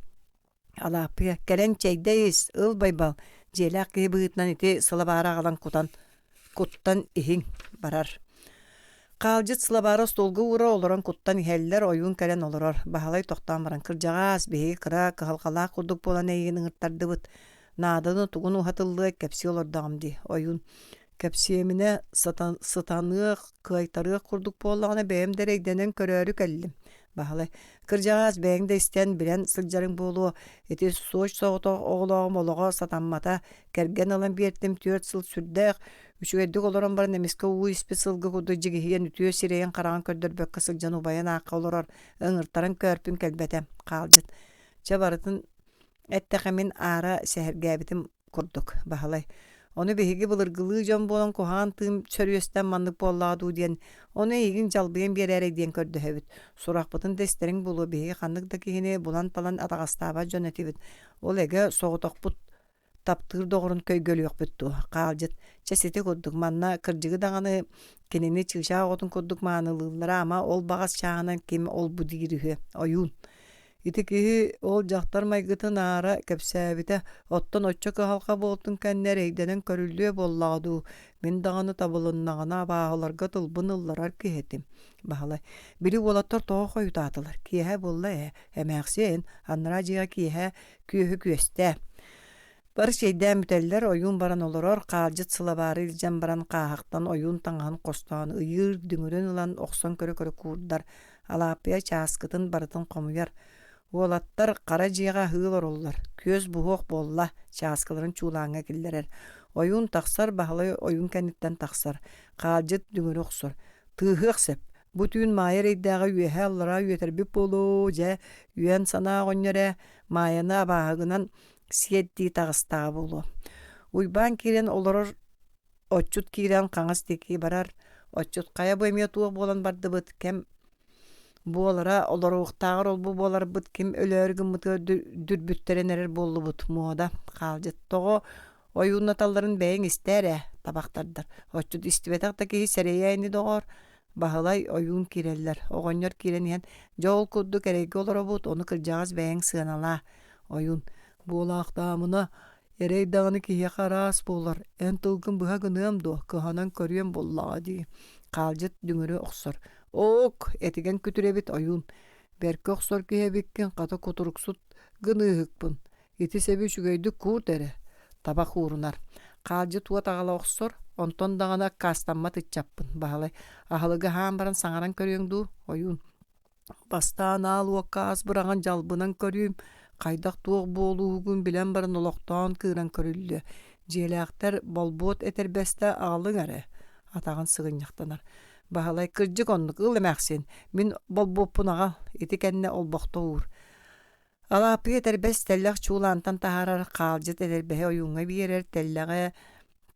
Алааппыйа, кэлэн чэйдэ ис, ыл Байбал, дьиэлээх киһи быһыытынан ити сылабаары аҕалан кутан куттан иһиҥ, барар. Хаалдьыт сылабаары остуолга уура олорон куттан иһэллэр, ойуун кэлэн олорор. Баһылай тохтоон баран, «Кырдьаҕаас, биһиги кыра кыһалҕалаах курдук буолан эйигин ыҥыртардыбыт. Нааданы тугун уһатыллыай, кэпсии олордоҕум дии». Ойуун «Кэпсиэминэ сытаныах, кыайтарыах курдук буоллаҕына бэйэм да эрэйдэнэн көрөөрү кэллим». Баһылай «Кырдьаҕаас, бэйэҥ да истэн, билэн сылдьарыҥ буолуо. Ити суоч соҕотох оҕолооҕум олоҕо сатаммата. Кэргэн ылан биэртим 4 сыл сүрдээх Үчүгэйдик олорон баран эмискэ уу испит сылгы курдук дьигиһийэн үтүө сирэйин-хараҕын көрдөрбөккө сылдьан убайын аахха олорор, ыҥыртаран көөрпүн кэлбэтэ, хаалдьыт. Чэ барытын эттэхэ мин аара сэһэргээбитим курдук, Баһылай. Ону биһиги былыргылыы дьон буолан куһаҕан тыым сөрүөстэн маннык буоллаҕа дуу диэн, ону эйигин дьалбыйан биэрээрэй диэн көрдөһөбүт. Сурахпытын да истэриҥ буолуо, биһиги ханнык да киһини булан-талан атаҕастаабат дьон этибит. Ол эгэ соҕотохпут таптыыр доҕорун көйгөлүөхпүт дуо, хаалдьыт, чэ сити курдук манна кырдьыгы даҕаны кинини чыычаах оҕотун курдук маанылыыллара ама ол баҕас чааһынан ким ол-бу диир үһү, ойуун. Ити киһи ол дьахтар майгытын аара кэпсээбитэ, оттон оччо кыһалҕа буолтун кэннэ эрэйдэнэн көрүллүө буоллаҕа дуу, мин даҕаны табылыннаҕына абааһыларга тылбын ылларар киһи этим. Баһылай, били уолаттар тоҕо хойутаатылар, киэһэ буолла ээ, эмээхсиэн, анараа дьиэҕэ киэһэ күөһү күөстээ. Бары чэйдээн бүтэллэр, ойуун баран олорор, хаалдьыт сылабаары илдьэн баран хааһахтан ойуун таҥаһын хостоон ыйыыр, дүҥүрүн ылан охсон көрө-көрө куурдар, Алааппыйа чааскытын барытын хомуйар. Уолаттар хара дьиэҕэ аһыы олороллор, күөс буһуох буолла, чааскыларын чуулааҥҥа киллэрэр. Ойуун тахсар, Баһылай ойуун кэнниттэн тахсар, хаалдьыт дүҥүрү охсор. Тыаһыах сөп. Бу түүн Маайа эрэйдээҕи үөһээ-аллараа үөтэрбит буолуо, дьэ, үөн санаа оҕонньор ээ, Маайаны абааһыгынан сиэттии таҕыстаҕа буолуо. Уйбаан киирэн олорор отчут киирэн хаҥас диэки барар. Отчут хайа бу эмиэ туох буолан бардыбыт кэм буолара олоруохтааҕар ол-бу буоларбыт ким өлөөрү гыммытыгар дүрбүттэрэн эрэр буоллубут муода хаалдьыт тоҕо ойууннаталларын бэйэҥ истээр ээ табахтардар отчут истибэтэх да киһи сэрэйээ ини доҕоор Баһылай ойуун киирэллэр оҕонньор киирэн иһэн дьэ ол курдук эрэйгэ олоробут ону кырдьаҕас бэйэҥ сыаналаа ойуун буолаахтаамына эрэй даҕаны киһиэхэ араас буолар эн тылгын быһа гыныам дуо кыһанан көрүөм буоллаҕа дии хаалдьыт дүҥүрү охсор ок этигэн күтүрэбит ойуун бэркэ охсор киһи эбиккин хата кутуруксут гыныыһыкпын Ити сэби үчүгэйдик куурт эрэ, табах уурунар. Хаалдьыт уот аҕала охсор, онтон даҕаны аккаастаммат ыччаппын, Баһылай. Аһылыгы аһаан баран саҥаран көрүөҥ дуу, ойуун. Бастаан аал уокка ас быраҕан дьалбынан көрүүм, хайдах туох буолуугун билэн баран олохтоон кыыран көрүллүө. Дьиэлээхтэр болбуот этэрбэстэ аҕалыҥ эрэ, атаҕын сыгынньахтанар. Баһылай кырдьык оннук ыл эмээхсин, мин болбуоппун аҕал, ити кэннэ олбохто уур. Алааппыйа этэрбэс тэллэх чуулаантан таһаарар, хаалдьыт этэрбэһи ойууҥҥа биэрэр, тэллэҕэ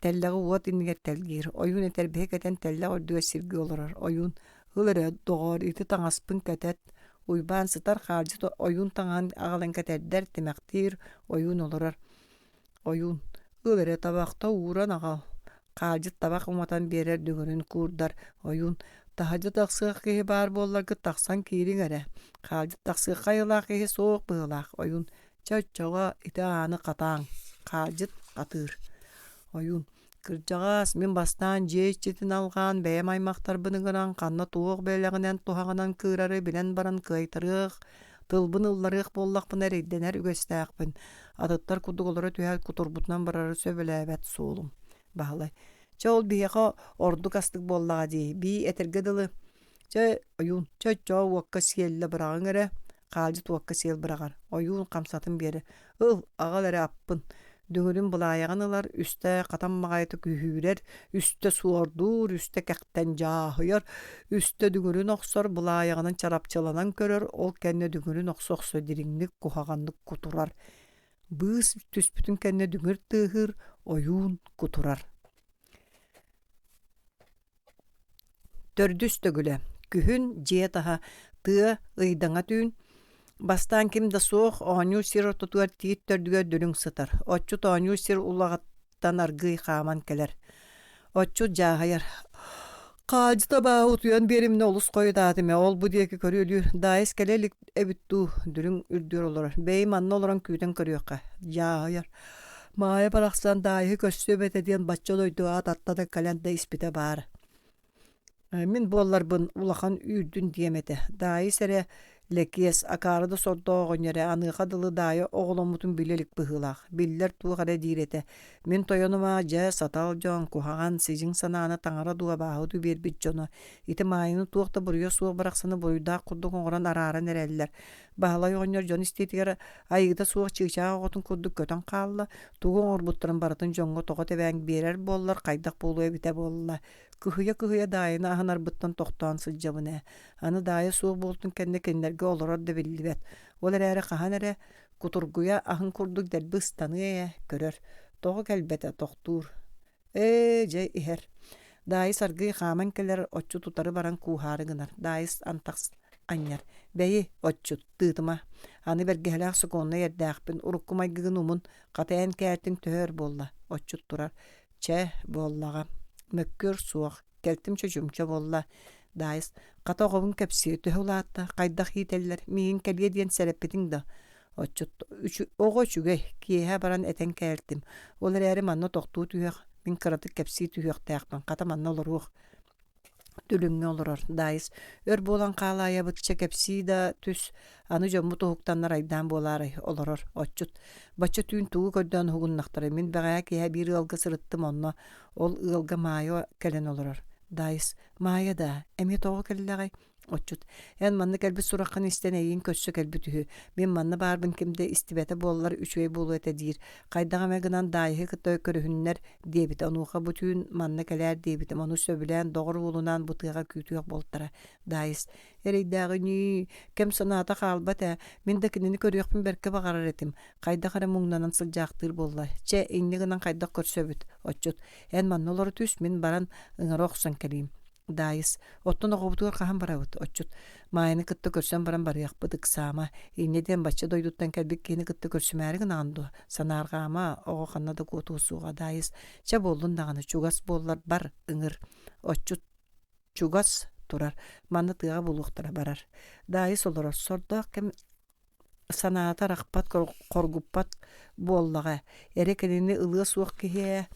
тэллэҕи уот иннигэр тэлгиир. Ойуун этэрбэһи кэтэн тэллэх үрдүгэр сиргэ олорор. Ойуун «Ыл эрэ, доҕоор, ити таҥаспын кэтэт». Уйбаан сытар, хаалдьыт ойуун таҥаһын аҕалан кэтэрдэр, тимэхтиир, ойуун олорор. Ойуун «Ыл эрэ, табахта ууран аҕал». Хаалдьыт табах уматан биэрэр дүҥүрүн куурдар. Ойуун «Таһырдьа тахсыах киһи баар буолларгыт тахсан киириҥ эрэ». Хаалдьыт тахсыахха айылаах киһи суох быһыылаах. Ойуун «Чэ, оччоҕо ити ааны хатааҥ». Хаалдьыт хатыыр. Ойуун «Кырдьаҕаас, мин бастаан дьиэ иччитин алҕаан, бэйэм аймахтарбын ыҥыран, ханна туох бэлэҕинэн туһаҕынан кыырары билэн баран кыайтарыах, тылбын ылларыах буоллахпына эрэйдэнэр үгэстээхпин. Атыттар курдук олоро түһээт кутурбутунан барары сөбүлээбэт суолум. Баһылай чэ ол биһиэхэ ордук астык буоллаҕа дии бии этэргэ дылы чэ ойуун чэ оччоҕо уокка сиэллэ быраҕыҥ эрэ хаалдьыт уокка сиэл быраҕар ойуун хамсатын биэрэр ыл аҕал эрэ аппын дүҥүрүн былаайаҕын ылар үстэ хатан баҕайытык үһүүрэр үстэ суордуур үстэ кэхтэн дьааһыйар үстэ дүҥүрүн охсор былаайаҕынан чарапчыланан көрөр ол кэннэ дүҥүрүн охсо-охсо дириҥник куһаҕаннык кутурар быыс түспүтүн кэннэ дүҥүр тыаһыыр ойуун кутурар Төрдүс төгүлэ күһүн дьиэ таһа тыа ыйдаҥа түүн бастаан ким да суох оонньуур сир ортотугар тиит төрдүгэр дүлүҥ сытар отчут оонньуур сир улаҕаттан аргыый хааман кэлэр отчут дьааһыйар хаадьыта абааһы утуйан биэримнэ олус хойутаатым ээ ол-бу диэки көрүөлүүр Даайыс кэлэ илик эбит дуу дүлүҥ үрдүгэр олорор бэйи манна олорон күүтэн көрүөххэ дьааһыйар Маайа барахсан Даайыһы көрсүөм этэ диэн бачча дойдуга аттана кэлэн да испитэ баар. Мин буолларбын улахан үүрдүн диэм этэ. Даайыс эрэ Лэкиэс, акаары да сордоох оҕонньор ээ, аныаха дылы Даайа оҕоломмутун билэ илик быһыылаах, биллэр туох эрэ диир этэ. Мин тойонум аа дьэ, сатал дьон, куһаҕан, сидьиҥ санааны таҥара дуу абааһы дуу биэрбит дьоно. Ити Маайаны туох да буруйа суох барахсаны буруйдаах курдук оҥорон арааран эрэллэр. Баһылай оҕонньор дьон истиитигэр айыыта суох чыычаах оҕотун курдук көтөн хаалла, тугу оҥорбуттарын барытын дьоҥҥо тоҕо тэбээн биэрэр буоллар хайдах буолуо эбитэ буолла. Кыһыйа-кыһыйа Даайаны аһынарбыттан тохтоон сылдьабын ээ. Аны Даайа суох буолтун кэннэ кинилэргэ олорор да биллибэт. Ол эрээри хаһан эрэ кутургуйа аһын курдук дэлби ыстаныа ээ, көрөр. Тоҕо кэлбэтэ, тохтуур. Ээ, дьэ иһэр. Даайыс аргыый хааман кэлэр, отчут утары баран кууһаары гынар. Даайыс антах анньар. Бэйи, отчут, тыытыма. Аны бэргэһэлээх сокуоннай эрдээхпин, урукку майгыгын умун, хата эн кээтиҥ төһө өр буолла? Отчут турар. Чэ, буоллаҕа. Мөккүөр суох. Кэлтим чочумча буолла. Даайыс, хата оҕобун кэпсиэ, төһө улаатта, хайдах иитэллэр, миигин кэлиэ диэн сэрэппитиҥ да? Отчут оҕо үчүгэй, киэһэ баран этэн кээлтим. Ол эрээри манна тохтуу түһүөх, мин кыратык кэпсии түһүөхтээхпин, хата манна олоруох. Дүлүҥҥэ олорор Даайыс өр буолан хаалаайабытча кэпсии да түс, аны дьоммут уһуктаннар айдаан буолаарай, олорор отчут. Бачча түүн тугу көрдөөн уһугуннахтарай, мин бэҕэһээ киэһэ биир ыалга сырыттым онно, ол ыалга Маайа кэлэн олорор. Даайыс, Маайа даа, эмиэ тоҕо кэллэҕэй? Отчут, эн манна кэлбит сураххын истэн эйигин көрсө кэлбит үһү. Мин манна баарбын ким да истибэтэ буоллар үчүгэй буолуо этэ диир. Хайдах эмэ гынан Даайыһы кытта көрүһүннэр диэбитэ. Онуоха бу түүн манна кэлээр диэбитим. Ону сөбүлээн доҕор уолунаан бу тыаҕа күүтүөх буолтара. Даайыс, эрэйдээҕи ньии, кэм санаата хаалбат ээ. Мин да кинини көрүөхпүн бэркэ баҕарар этим. Хайдах эрэ муҥнанан сылдьаахтыыр буолла. Чэ, инньэ гынан хайдах көрсөбүт? Отчут, эн манна олоро түс, мин баран ыҥыра охсон кэлиим. Даайыс, оттон оҕобутугар хаһан барабыт? Отчут, Маайаны кытта көрсөн баран барыахпыт, ыксаама. Инньэ диэн бачча дойдуттан кэлбит киһини кытта көрсүмээри гынаҕын дуо? Санаарҕаама, оҕо ханна да куотуо суоҕа. Даайыс, чэ буоллун даҕаны, чугас буоллар бар, ыҥыр. Отчут чугас турар, манна тыаҕа булуохтара барар. Даайыс олорор, сордоох кэм санаата арахпат, хоргуппат буоллаҕа. Эрэ кинини ылыа суох киһи ээ.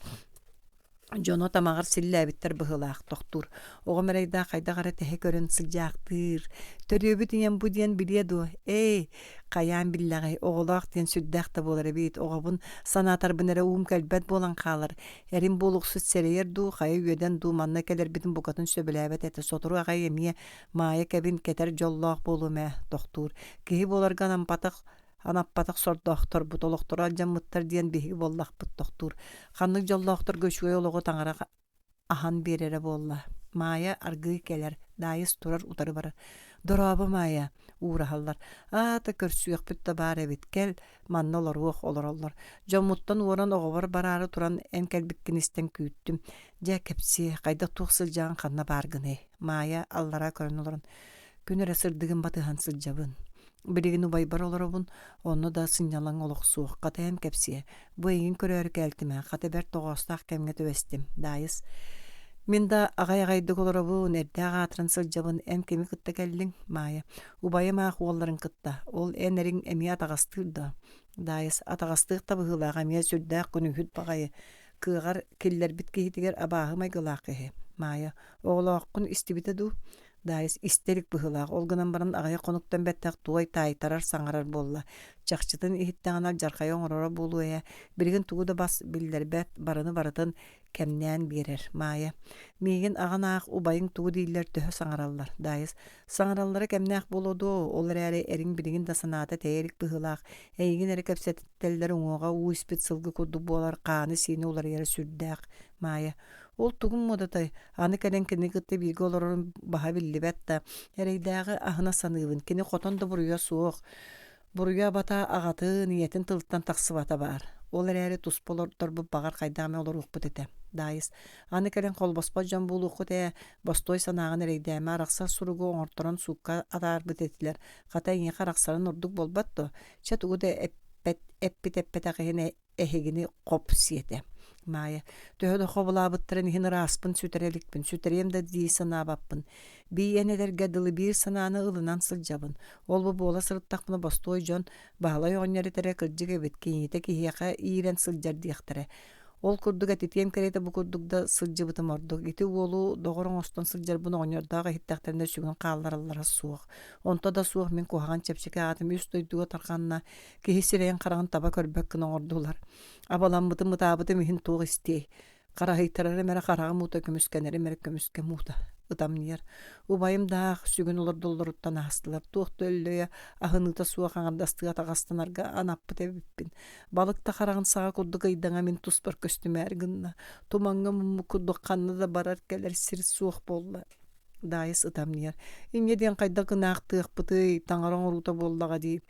Дьоно тамаҕар силлээбиттэр быһыылаах тохтуур. Оҕом эрэйдээх хайдах эрэ тэһэ көрөн сылдьаахтыыр. Төрүөбүт ийэм бу диэн билиэ дуо? Эй, хайаан биллэҕэй, оҕолоох диэн сүрдээх да буолар эбит. Оҕобун санаатарбын эрэ уум кэлбэт буолан хаалар. Эрим буолуксут сэрэйэр дуу, хайа үөдэн дуу манна кэлэрбитин букатын сөбүлээбэт этэ. Сотору аҕай эмиэ Маайа кэбин кэтэр дьоллоох буолуом ээ, тохтуур. Киһи буоларга анампатах анаппатах сордоохторбут, олохторо алдьаммыттар диэн биһиги буоллахпыт тохтуур. Ханнык дьоллоохторго үчүгэй олоҕу таҥара аһан биэрэрэ буолла. Маайа аргыый кэлэр, Даайыс турар утары барар. Дорообо, Маайа, уураһаллар. Аата көрсүөхпүт да баар эбит, кэл, манна олоруох олороллор. Дьоммуттан уоран оҕобор бараары туран эн кэлбиккин истэн күүттүм. Дьэ, кэпсиэ, хайдах туох сылдьаҕын ханна бааргыный? Маайа аллара көрөн олорон, күн эрэ сырдыгын батыһан сылдьабын. Билигин убайбар олоробун, онно да сынньалаҥ олох суох. Хата эн кэпсиэ, бу эйигин көрөөрү кээлтим ээ, хата бэрт тоҕоостоох кэмҥэ түбэстим. Даайыс, мин да аҕай-аҕайдык олоробун, эрдээх аатыран сылдьабын, эн кими кытта кэллиҥ? Маайа, убайым аах уолларын кытта, ол эн эриҥ эмиэ атаҕастыыр да? Даайыс, атаҕастыах да быһыылаах, эмиэ сүрдээх күнүүһүт баҕайы, кыаҕар киллэрбит киһитигэр абааһы майгылаах киһи. Маайа, оҕолооххун истибитэ дуу? Даайыс истэ илик быһыылаах, ол гынан баран аҕыйах хонуктан бэттэх туой таайтарар саҥарар буолла. Чахчытын иһиттэҕинэ алдьархайы оҥороро буолуо ээ. Билигин тугу да бас биллэрбэт, барыны барытын кэмнээн биэрэр. Маайа, миигин аҕан аах убайыҥ тугу дииллэр төһө саҥараллар? Даайыс, саҥараллара кэмнээх буолуо дуо, ол эрээри эриҥ билигин да санаата тэйэ илик быһыылаах. Эйигин эрэ кэпсэтэллэр уҥуоҕа уу испит сылгы курдук буолар, хааны-сиини уларыйара сүрдээх. Маайа, ол тугум муодатай, аны кэлэн кинини кытта бииргэ олорорум баһа биллибэт да, эрэйдээҕи аһына саныыбын, кини хотон да буруйа суох. Буруйа абата аҕатын, ийэтин тылыттан тахсыбата баар. Ол эрээри туспа олордорбут баҕар хайдах эмэ олоруохпут этэ. Даайыс, аны кэлэн холбоспот дьон буолуоххут ээ, бостуой санааҕын эрэйдээмэ, арахсар суругу оҥорторон суукка атаарбыт этилэр. Хата эйиэхэ арахсарын ордук буолбат дуо? Чэ тугу да эппэт эппит эппэтэх иһин эһигини хоп сиэтэ. Маайа, төһө да хобулаабыттарын иһин ырааспын сүтэрэ иликпин, сүтэриэм да дии санаабаппын. Бии эн этэргэ дылы биир санааны ылынан сылдьабын. Ол-бу буола сырыттахпына бостуой дьон Баһылай оҕонньор этэрэ кырдьык эбит, кинитэ киһиэхэ иирэн сылдьар диэхтэрэ. Ол курдук этитиэм кэриэтэ бу курдук да сылдьыбытым ордук. Ити уолу доҕор оҥостон сылдьарбын оҕонньордоох иһиттэхтэринэ сүгүн хааллараллара суох. Онто да суох мин куһаҕан чэпчэки аатым үс дойдуга тарҕанна, киһи сирэйин-хараҕын таба көрбөт гына оҥордулар. Абаламмытым, ытаабытым иһин туох истиэй. Хараһыйтарарым эрэ хараҕым уута көмүскэнэрим эрэ көмүскэм уута ытамньыйар. Убайым да аах сүгүн олордоллоруттан аастылар. Туох да өллөйө, аһыныыта суох аҥардастыы атаҕастанарга анаппыт эбиппин. Балык да хараҕын саҕа курдук ыйдаҥа мин туспар көстүмээр гынна. Тумаҥҥа муммут курдук ханна да барар-кэлэр сир суох буолла. Даайыс ытамньыйар. Инньэ диэн хайдах гынаахтыахпытый, таҥара оҥоруута буоллаҕа дии.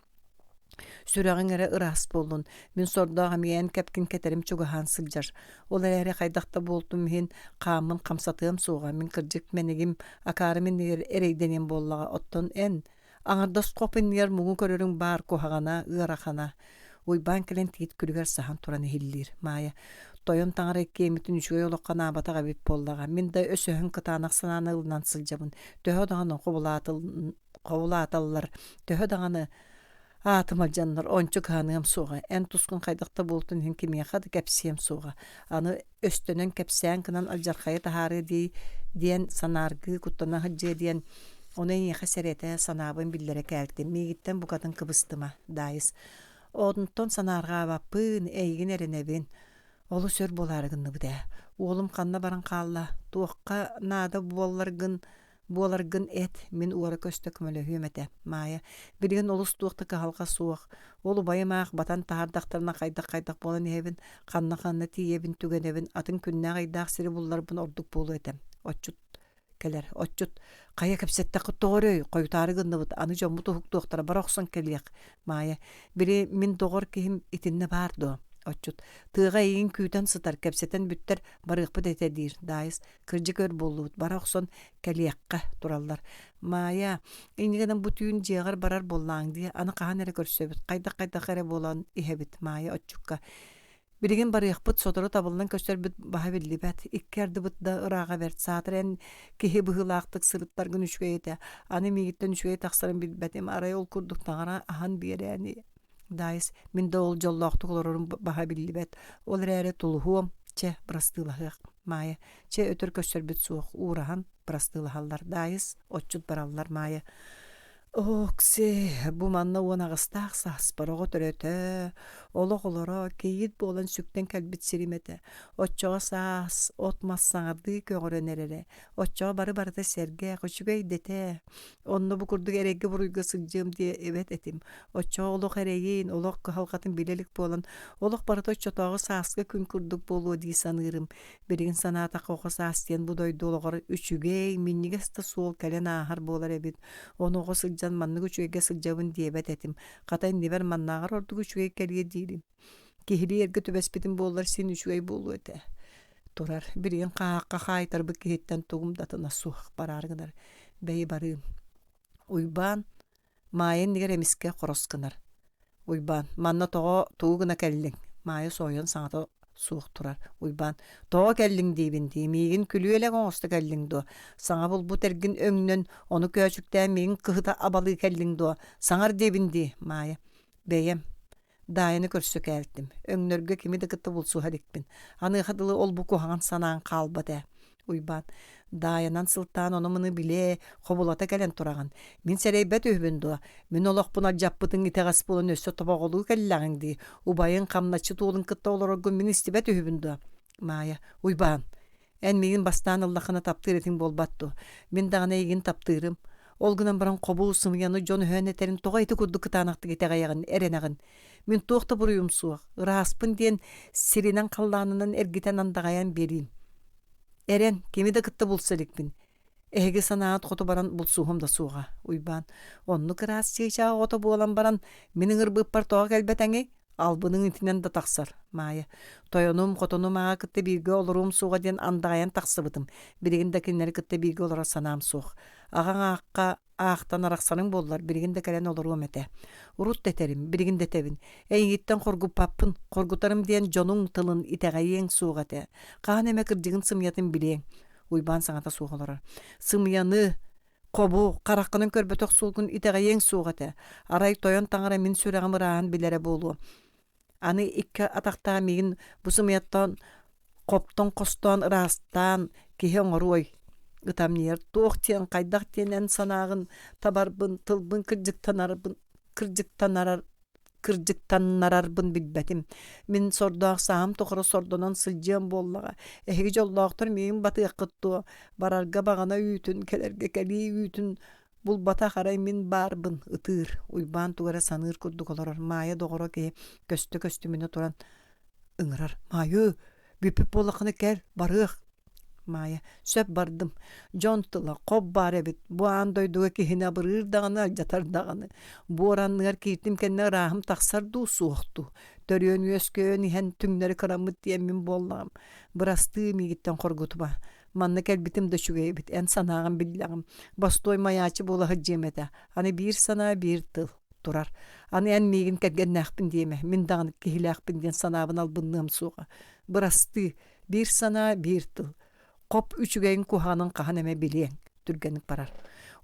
Сүрэҕиҥ эрэ ыраас буоллун, мин сордоох эмиэ эн кэпкин кэтэрим чугаһаан сылдьар. Ол эрээри хайдах да буолтум иһин хааммын хамсатыам суоҕа, мин кырдьык мэнигим, акаарым иннигэр эрэйдэниэм буоллаҕа, оттон эн аҥардас хоп иннигэр муҥу көрөрүҥ баар куһаҕана, ыарахана. Уйбаан кэлэн тиит күлүгэр саһан туран иһиллиир. Маайа, тойон таҥара иккиэммитин үчүгэй олоххо анаабатах эбит буоллаҕа. Мин да өсөһөн кытаанах санааны ылынан сылдьабын. Төһө даҕаны хобулааталлар, төһө даҕаны аатым алдьаннар, ончу кыһаныам суоҕа. Эн тускун хайдах да буолтун иһин кимиэхэ да кэпсиэм суоҕа. Аны өстөнөн кэпсээн гынан алдьархайы таһаарыа дии диэн санааргыы куттана сылдьыа диэн ону эйиэхэ сэрэтэ санаабын биллэрэ кээлтим. Миигиттэн букатын кыбыстыма, Даайыс. Онтон санаарҕаабаппын, эйигин эрэнэбин. Олус өр буолаары гынныбыт ээ. Уолум ханна баран хаалла? Туохха наада буолларгын буоларгын эт, мин уора-көстө көмөлөһүөм этэ. Маайа, билигин олус туох да кыһалҕа суох. Ол убайым аах батан таһаардахтарына хайдах-хайдах буолан иһэбин, ханна-ханна тиийэбин, түгэнэбин, атын күннээх-ыйдаах сири булларбын ордук буолуо этэ. Отчут кэлэр. Отчут, хайа кэпсэттэххит тоҕо өрөй, хойутаары гынныбыт, аны дьоммут уһуктуохтара, бара охсон кэлиэх. Маайа, били мин доҕор киһим итиннэ баар дуо? Отчут, тыаҕа эйигин күүтэн сытар, кэпсэтэн бүттэр, барыахпыт этэ диир. Даайыс, Кырдьык өр буоллубут, бара охсон кэлиэххэ тураллар. Маайа, инньэ гынан бу түүн дьиэҕэр барар буоллааҥ дии, аны хаһан эрэ көрсөбүт, хайдах-хайдах эрэ буолан иһэбит, Маайа отчукка. Билигин барыахпыт, сотору табыллан көрсөрбүт баһа биллибэт, икки ардыбыт да ырааҕа бэрт, саатар эн киһи быһыылаахтык сырыттаргын үчүгэй этэ, аны миигиттэн үчүгэй тахсарын билбэтим, арай ол курдук таҥара аһан биэрээни Даайыс, мин да ол дьоллоохтук олорорум баһа биллибэт, ол эрээри тулуһуом, чэ, бырастыылаһыах. Маайа, чэ, өтөр көрсөрбүт суох, уураһан бырастыылаһаллар. Даайыс, отчут бараллар, Маайа. Оокси, бу манна 18-таах сааспар оҕо төрөтө, олох олоро, кийиит буолан сүктэн кэлбит сирим этэ. Оччоҕо саас, от-мас саҥардыы көҕөрөн эрэрэ. Оччоҕо бары-барыта сэргэх, үчүгэй дэтэ. Онно бу курдук эрэйгэ-буруйга сылдьыам диэбэт этим. Оччоҕо олох эрэйин, олох кыһалҕатын билэ илик буолан, олох барыта оччотооҕу сааскы күн курдук буолуо дии саныырым. Билигин санаатахха оҕо саас диэн бу дойду олоҕор үчүгэй, минньигэс да суол кэлэн ааһар буолар эбит. Ону оҕо сылдьан маннык үчүгэйгэ сылдьабын диэбэт этим. Хата иннибэр маннааҕар ордук үчүгэй кэлиэ диирим. Киһилии эргэ түбэспитим буоллар син үчүгэй буолуо этэ. Турар, билигин хаһаахха хаайтарбыт киһиттэн тугум да атына суох бараары гынар. Бэйи барыым. Уйбаан Маайа иннигэр эмискэ хорос гынар. Уйбаан, манна тоҕо тугу гына кэллиҥ? Маайа соһуйан саҥата суох турар. Уйбаан, тоҕо кэллиҥ диибин дии, миигин күлүөлэк оҥосто кэллиҥ дуо? Саҥа булбут эргин өҥнөн, ону көөчүктээн миигин кыһыта абалыы кэллиҥ дуо? Саҥар диэбин дии, Маайа. Бэйэм. Даайаны көрсө кээлтим. Өҥнөргө кими да кытта булсуһа иликпин. Аныаха дылы ол-бу куһаҕан санаан хаалбат ээ. Уйбаан, Даайанан сылтаан ону-маны билээ, хобулата кэлэн тураҕын. Мин сэрэйбэт үһүбүн дуо? Мин олохпун алдьаппытыҥ итэҕэс буолан өссө тобоҕолуу кэллэҕиҥ дии. Убайыҥ хамначчыт уолун кытта олороргун мин истибэт үһүбүн дуо? Маайа, Уйбаан, Эн миигин бастаан ыллаххына таптыыр этиҥ буолбат дуо? Мин даҕаны эйигин таптыырым. Ол гынан баран хобул сымыйаны дьон өһөөн этэрин тоҕо ити курдук кытаанахтык итэҕэйэҕин, эрэнэҕин? Мин туох да буруйум суох, ырааспын диэн сиринэн-халлаанынан эргитэн андаҕайан биэриим. Эрэн, кими да кытта булса иликпин. Эһиги санааҕыт хоту баран булсуһум да суоҕа, Уйбаан. Оннук ыраас чыычаах оҕото буолан баран, мин ыҥырбыппар тоҕо кэлбэтэҥий? Албыныҥ итинэн да тахсар, Маайа. Тойонум, хотонум ааҕа кытта бииргэ олоруом суоҕа диэн андаҕайан тахсыбытым. Билигин да кинилэри кытта бииргэ олорор санаам суох. Аҕаҥ аахха аахтан арахсарыҥ буоллар, билигин да кэлэн олоруом этэ. Урут да этэрим, билигин да этэбин. Эйигиттэн хоргуппаппын, хоргутарым диэн дьонуҥ тылын итэҕэйиэҥ суох этэ. Хаһан эмэ кырдьыгын сымыйатын билиэҥ. Уйбаан саҥата суох олорор. Сымыйаны, хобу, хараххынан көрбөтөх суолгун итэҕэйиэҥ суох этэ. Арай тойон таҥара мин сүрэҕим ырааһын билэрэ буолуо. Аны икки атахтаах миигин бу сымыйаттан хоптон хостоон ыраастаан киһи оҥоруой ытамньыйар туох диэн хайдах диэн эн санааҕын табарбын тылбын кырдьыктанарбын кырдьыктанарар кырдьыктаннарарбын билбэтим. Мин сордоох сааһым тухары сордонон сылдьыам буоллаҕа. Эһиги дьоллоохтор миигин батыаххыт дуо? Барарга баҕана үүтүн, кэлэргэ кэлии үүтүн булбатах арай мин баарбын ытыыр. Уйбаан тугу эрэ саныыр курдук олорор. Маайа доҕоро киһи көстө-көстүмүнэ туран ыҥырар. Маайыы, бүппүт буоллаххына кэл, барыах. Маайа, сөп бардым. Дьон тыла, хоп баар эбит. Бу аан дойдуга киһини абырыыр даҕаны, алдьатар даҕаны. Буор анныгар кииртим кэннэ ырааһым тахсар дуу, суох дуу. Төрүөн үөскүөн иһэн түҥнэри кыраммыт диэммин буоллаҕым. Бырастыы миигиттэн хоргутума. Манна кэлбитим да үчүгэй эбит. Эн санааҕын биллэҕим. Бостуой майаачы буола сылдьыам этэ. Аны биир санаа, биир тыл. Турар. Аны эн миигин кэргэннээхпин диэмэ, мин даҕаны киһилээхпин диэн санаабын албынныам суоҕа. Бырастыы, биир санаа, биир тыл. Хоп үчүгэйин куһаҕанын хаһан эмэ билиэҥ, түргэнник барар.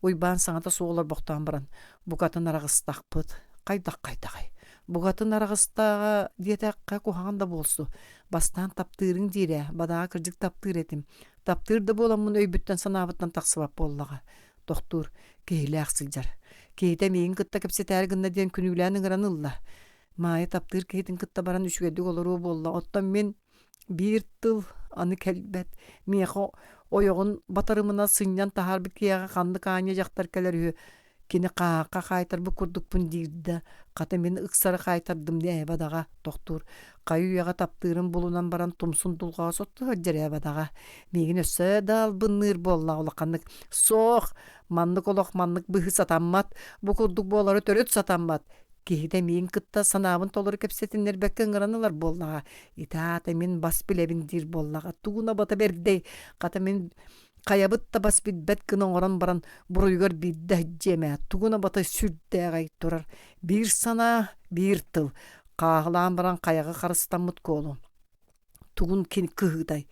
Уйбаан саҥата суох олорбохтоон баран, букатын араҕыстахпыт. Хайдах хайдаҕай? Букатын араҕыстааҕа диэтэххэ куһаҕан да буолсу. Бастаан таптыырыҥ диир ээ, бадааҕа кырдьык таптыыр этим. Таптыыр да буоламмын өйбүттэн санаабыттан тахсыбат буоллаҕа. Тохтуур, киһилээх сылдьар. Киһитэ миигин кытта кэпсэтээри гынна диэн күнүүлээн ыҥыран ылла. Маайа таптыыр киһитин кытта баран үчүгэйдик олоруо буолла. Оттон мин биир тыл аны кэлбэт. Миэхэ ойоҕун батарымына сынньан таһаарбыт киһиэхэ ханнык аанньа дьахтар кэлэр үһү. Кини хааһахха хаайтарбыт курдукпун диир да, хата мин ыксары хаайтардым ээ бадаҕа тохтуур. Хайы-үйэҕэ таптыырын булунан баран тумсун дулҕаҕа сотто сылдьар ээ бадаҕа. Миигин өссө да албынныыр буоллаҕа улаханнык. Суох, маннык олох маннык быһыы сатаммат, бу курдук буолары төрүт сатаммат. Киһитэ миигин кытта санаабын толору кэпсэтиннэрбэккэ ыҥыран ылар буоллаҕа. Ити аата мин бас билэбин диир буоллаҕа. Тугун абата бэрдэй, хата мин хайабыт да бас билбэт гына оҥорон баран буруйугар биирдэ дьиэмэ тугун абата сүрдээҕэй турар. Биир санаа, биир тыл. Хааһылаан баран хайаҕа харыстаммыт куолу. Тугун кыһыытай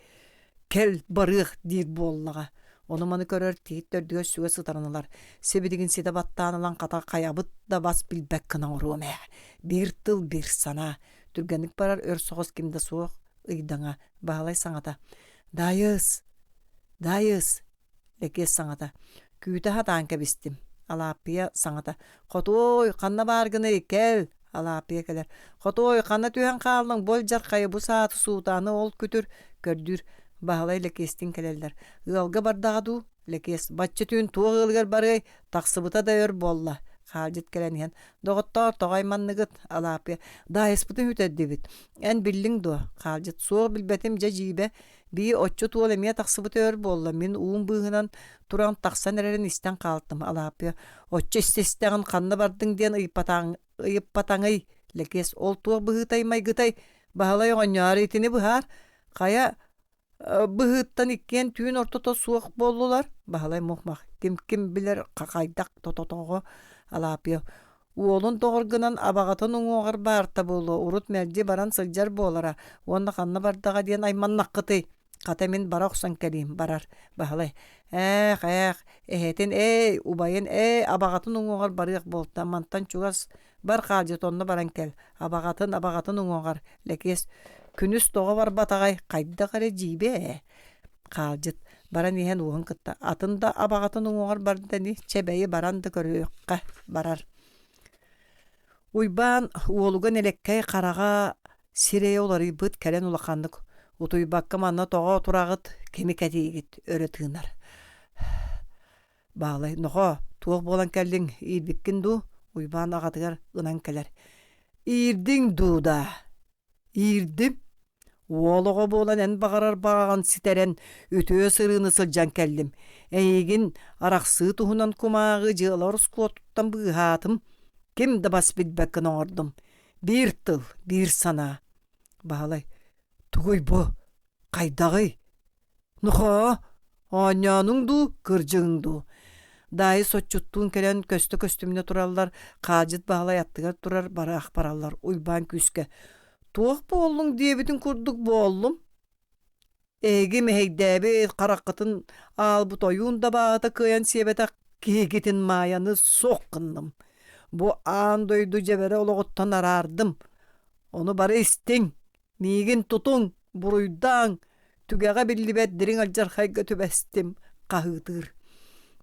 кэл барыах диир буоллаҕа. Ону-маны көрөр тиит төрдүгэр сүгэ сытарын ылар. Сибилигин ситэ баттаан ылан хата хайабыт да бас билбэт гына оҥоруом ээ. Биир тыл, биир санаа. Түргэнник барар өр соҕус ким да суох ыйдаҥа. Баһылай саҥата. Даайыс! Даайыс! Лэкиэс саҥата. Күүтэ сатаан кэбистим. Алааппыйа саҥата. Хотуой, ханна бааргыный, кэл! Алааппыйа кэлэр. Хотуой, ханна түһэн хааллыҥ, бу алдьархайы, бу сааты суутааны ол күтүр, көрдүүр. Баһылай Лэкиэстиин кэлэллэр. Ыалга бардаҕа дуу? Лэкиэс, бачча түүн туох ыалыгар барыай, тахсыбыта да өр буолла. Хаалдьыт кэлэн иһэн, доҕоттоор, тоҕо айманныгыт? Алааппыйа, Даайыспытын үтэрдибит. Эн биллиҥ дуо? Хаалдьыт, суох билбэтим, дьэ дьиибэ. Бии отчут уол эмиэ тахсыбыта өр буолла, мин уум быыһынан туран тахсан эрэрин истэн хаалтым. Алааппыйа, оччо истэ-истэҕин ханна бардыҥ диэн ыйыппатаҥый? Лэкиэс, ол туох быһыытай-майгытай? Баһылай оҕонньоор итини быһаар. Хайа быһыыттан иккиэн түүн ортото суох буоллулар? Баһылай мух-мах, ким-ким билэр хайдах тототоҕо Алааппыйа, Уолун доҕор гынан абаҕатын уҥуоҕар баарта буолуо, урут мэлдьи баран сылдьар буолара уонна ханна бардаҕа диэн айманнаххытый? Хата мин бара охсон кэлиим, барар. Баһылай ээх, ээх, эһэтин эй, убайын эй, абаҕатын уҥуоҕар барыах буолта, мантан чугас бар хаалдьыт онно баран кэл, абаҕатын, абаҕатын уҥуоҕар, Лэкиэс күнүс тоҕо барбатаҕай, хайдах эрэ дьиибэ ээ. Хаалдьыт баран иһэн уоһун кытта атын да абаҕатын уҥуоҕар барда ини, чэ бэйи баран да көрүөххэ барар. Уйбаан уолуга нэлэккэй хараҕа сирэйэ уларыйбыт кэлэн улаханнык утуйбакка манна тоҕо тураҕыт кими кэтиигит өрө тыынар. Баалай нохоо туох буолан кэллиҥ иирбиккин дуу Уйбаан аҕатыгар ынан кэлэр. Иирдиҥ дуу даа Иирдим. Уол оҕо буолан эн баҕарар баҕаҕын ситэрэн үтүө сырыыны сылдьан кэллим. Эйигин арахсыы туһунан кумааҕы дьыала ороскуотуттан быыһаатым. Ким да бас билбэккин оҥордум. Биир тыл, биир санаа. Баһылай, тугуй бу? Хайдаҕый? Нохоо, оонньоонуҥ дуу, кырдьыгыҥ дуу? Даайыс отчуттуун кэлэн көстө-көстүмүнэ тураллар, Хаадьыт Баһылай аттыгар турар бары ах бараллар Уйбаан күүскэ «Туох буоллуҥ диэбитин курдук буоллум. Эһиги мэһэйдээбит, хараххытын аалбыт ойуун да баҕата кыайан сиэбэтэх киһигитин Маайаны суох гынным. Бу аан дойду дьэбэрэ олоҕуттан араардым. Ону бары истиҥ, Миигин тутуҥ, буруйдааҥ, түгэҕэ биллибэт дириҥ алдьархайга түбэстим, хаһыытыыр.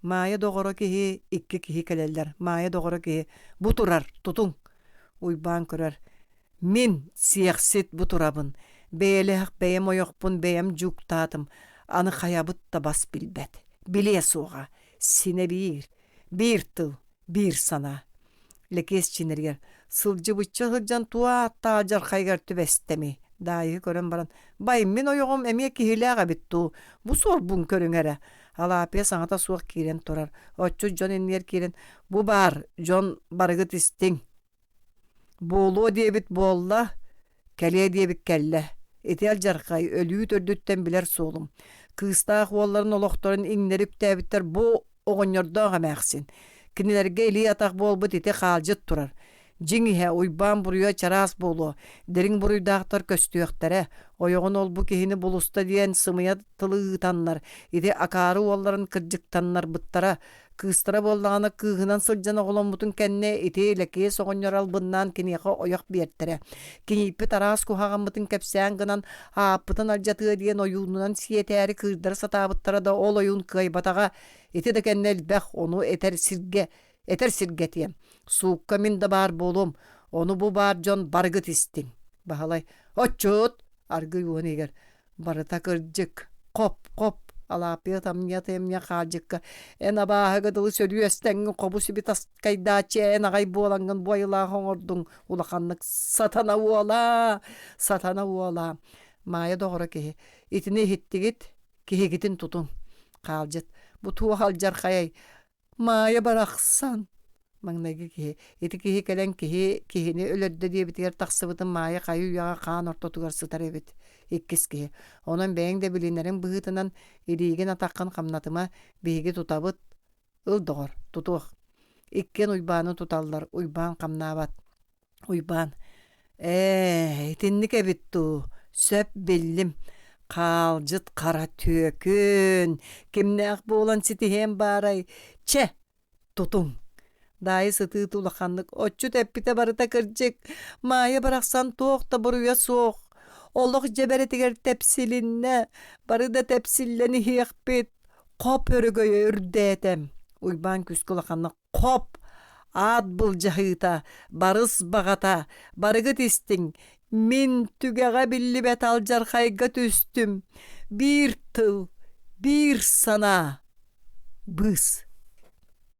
Маайа доҕоро киһи, икки киһи кэлэллэр. Маайа доҕоро киһи, бу турар, тутуҥ. Уйбаан көрөр. Мин, сиэхсит, бу турабын. Бэйэлээх бэйэм ойохпун бэйэм дьууктаатым. Аны хайабыт да бас билбэт. Билиэ суоҕа. Синэ биир. Биир тыл, биир санаа. Лэкиэс чинэригэр сылдьыбычча сылдьан туо ааттаах алдьархайыгар түбэстэмий Даайыһы көрөн баран бай мин ойоҕум эмиэ киһилээх эбит дуу бу суорбун көрүҥ эрэ Алааппыйа саҥата суох киирэн турар отчут дьон иннигэр киирэн бу баар дьон барыгыт истиҥ Буолуо диэбит буолла, кэлиэ диэбит кэллэ. Ити алдьархай, өлүү төрдүттэн билэр суолум. Кыыстаах уолларын олохторун иҥнэри үктээбиттэр бу оҕонньордоох эмээхсин. Кинилэргэ илии-атах буолбут ити хаалдьыт турар. Дьиҥ иһэ Уйбаан буруйа чараас буолуо, дириҥ буруйдаахтар көстүөхтэрэ. Ойоҕун ол-бу киһини булуста диэн сымыйа тылы ыытаннар, ити акаары уолларын кырдьыктаннарбыттара. Кыыстара буоллаҕына кыыһынан сылдьан оҕоломмутун кэннэ ити Лэкиэс оҕонньор албыннаан киниэхэ ойох биэртэрэ. Кинииппит араас куһаҕаммытын кэпсээн гынан ааппытын алдьатыа диэн ойуунунан сиэтээри кыырдара сатаабыттара да ол ойуун кыайбатаҕа. Ити да кэннэ элбэх ону этэр сиргэ этэр сиргэ этиэм. Суукка мин да баар буолуом. Ону бу баар дьон барыгыт истиҥ. Баһылай «Отчут!» аргый уон иһигэр Барыта кырдьык, хоп-хоп, Алааппыйа тамньа-тыамньа хаалдьыкка эн абааһыга дылы сөрүөстэҥҥин хобу-сиби таскайдааччы эн аҕай буолаҥҥын бу айылаах оҥордуҥ улаханнык сатана уола, сатана уола. Маайа доҕоро киһи, итини иһиттигит, киһигитин тутуҥ. Хаалдьыт, бу туох алдьархайай, Маайа барахсан! Маҥнайгы киһи ити киһи кэлэн киһи киһини өлөрдө диэбитигэр тахсыбытын Маайа хайы-үйэҕэ хаан ортотугар сытар эбит. Иккис киһи онон бэйэҥ да билинэриҥ быһыытынан илиигин-атаххын хамнатыма, биһиги тутабыт. Ыл доҕор, тутуох. Иккиэн Уйбааны туталлар, Уйбаан хамнаабат. Уйбаан: «Ээ, итинник эбит дуу, сөп биллим. Хаалдьыт хара түөкүн, кимнээх буолан ситиһиэм баарай? Чэ, тутуҥ!» Даайыс ытыыта улаханнык «Отчут эппитэ барыта кырдьык, Маайа барахсан туох да буруйа суох, олох дьэбэрэтигэр тэпсилиннэ, бары да тэпсиллэн иһиэхпит, хоп өрөгөйө үрдээтэ» Уйбаан күүскэ улаханнык Хоп! Аат былдьаһыыта, барыс баҕата, барыгыт истиҥ, мин түгэҕэ биллибэт алдьархайга түстүм, биир тыл, биир санаа, быыс.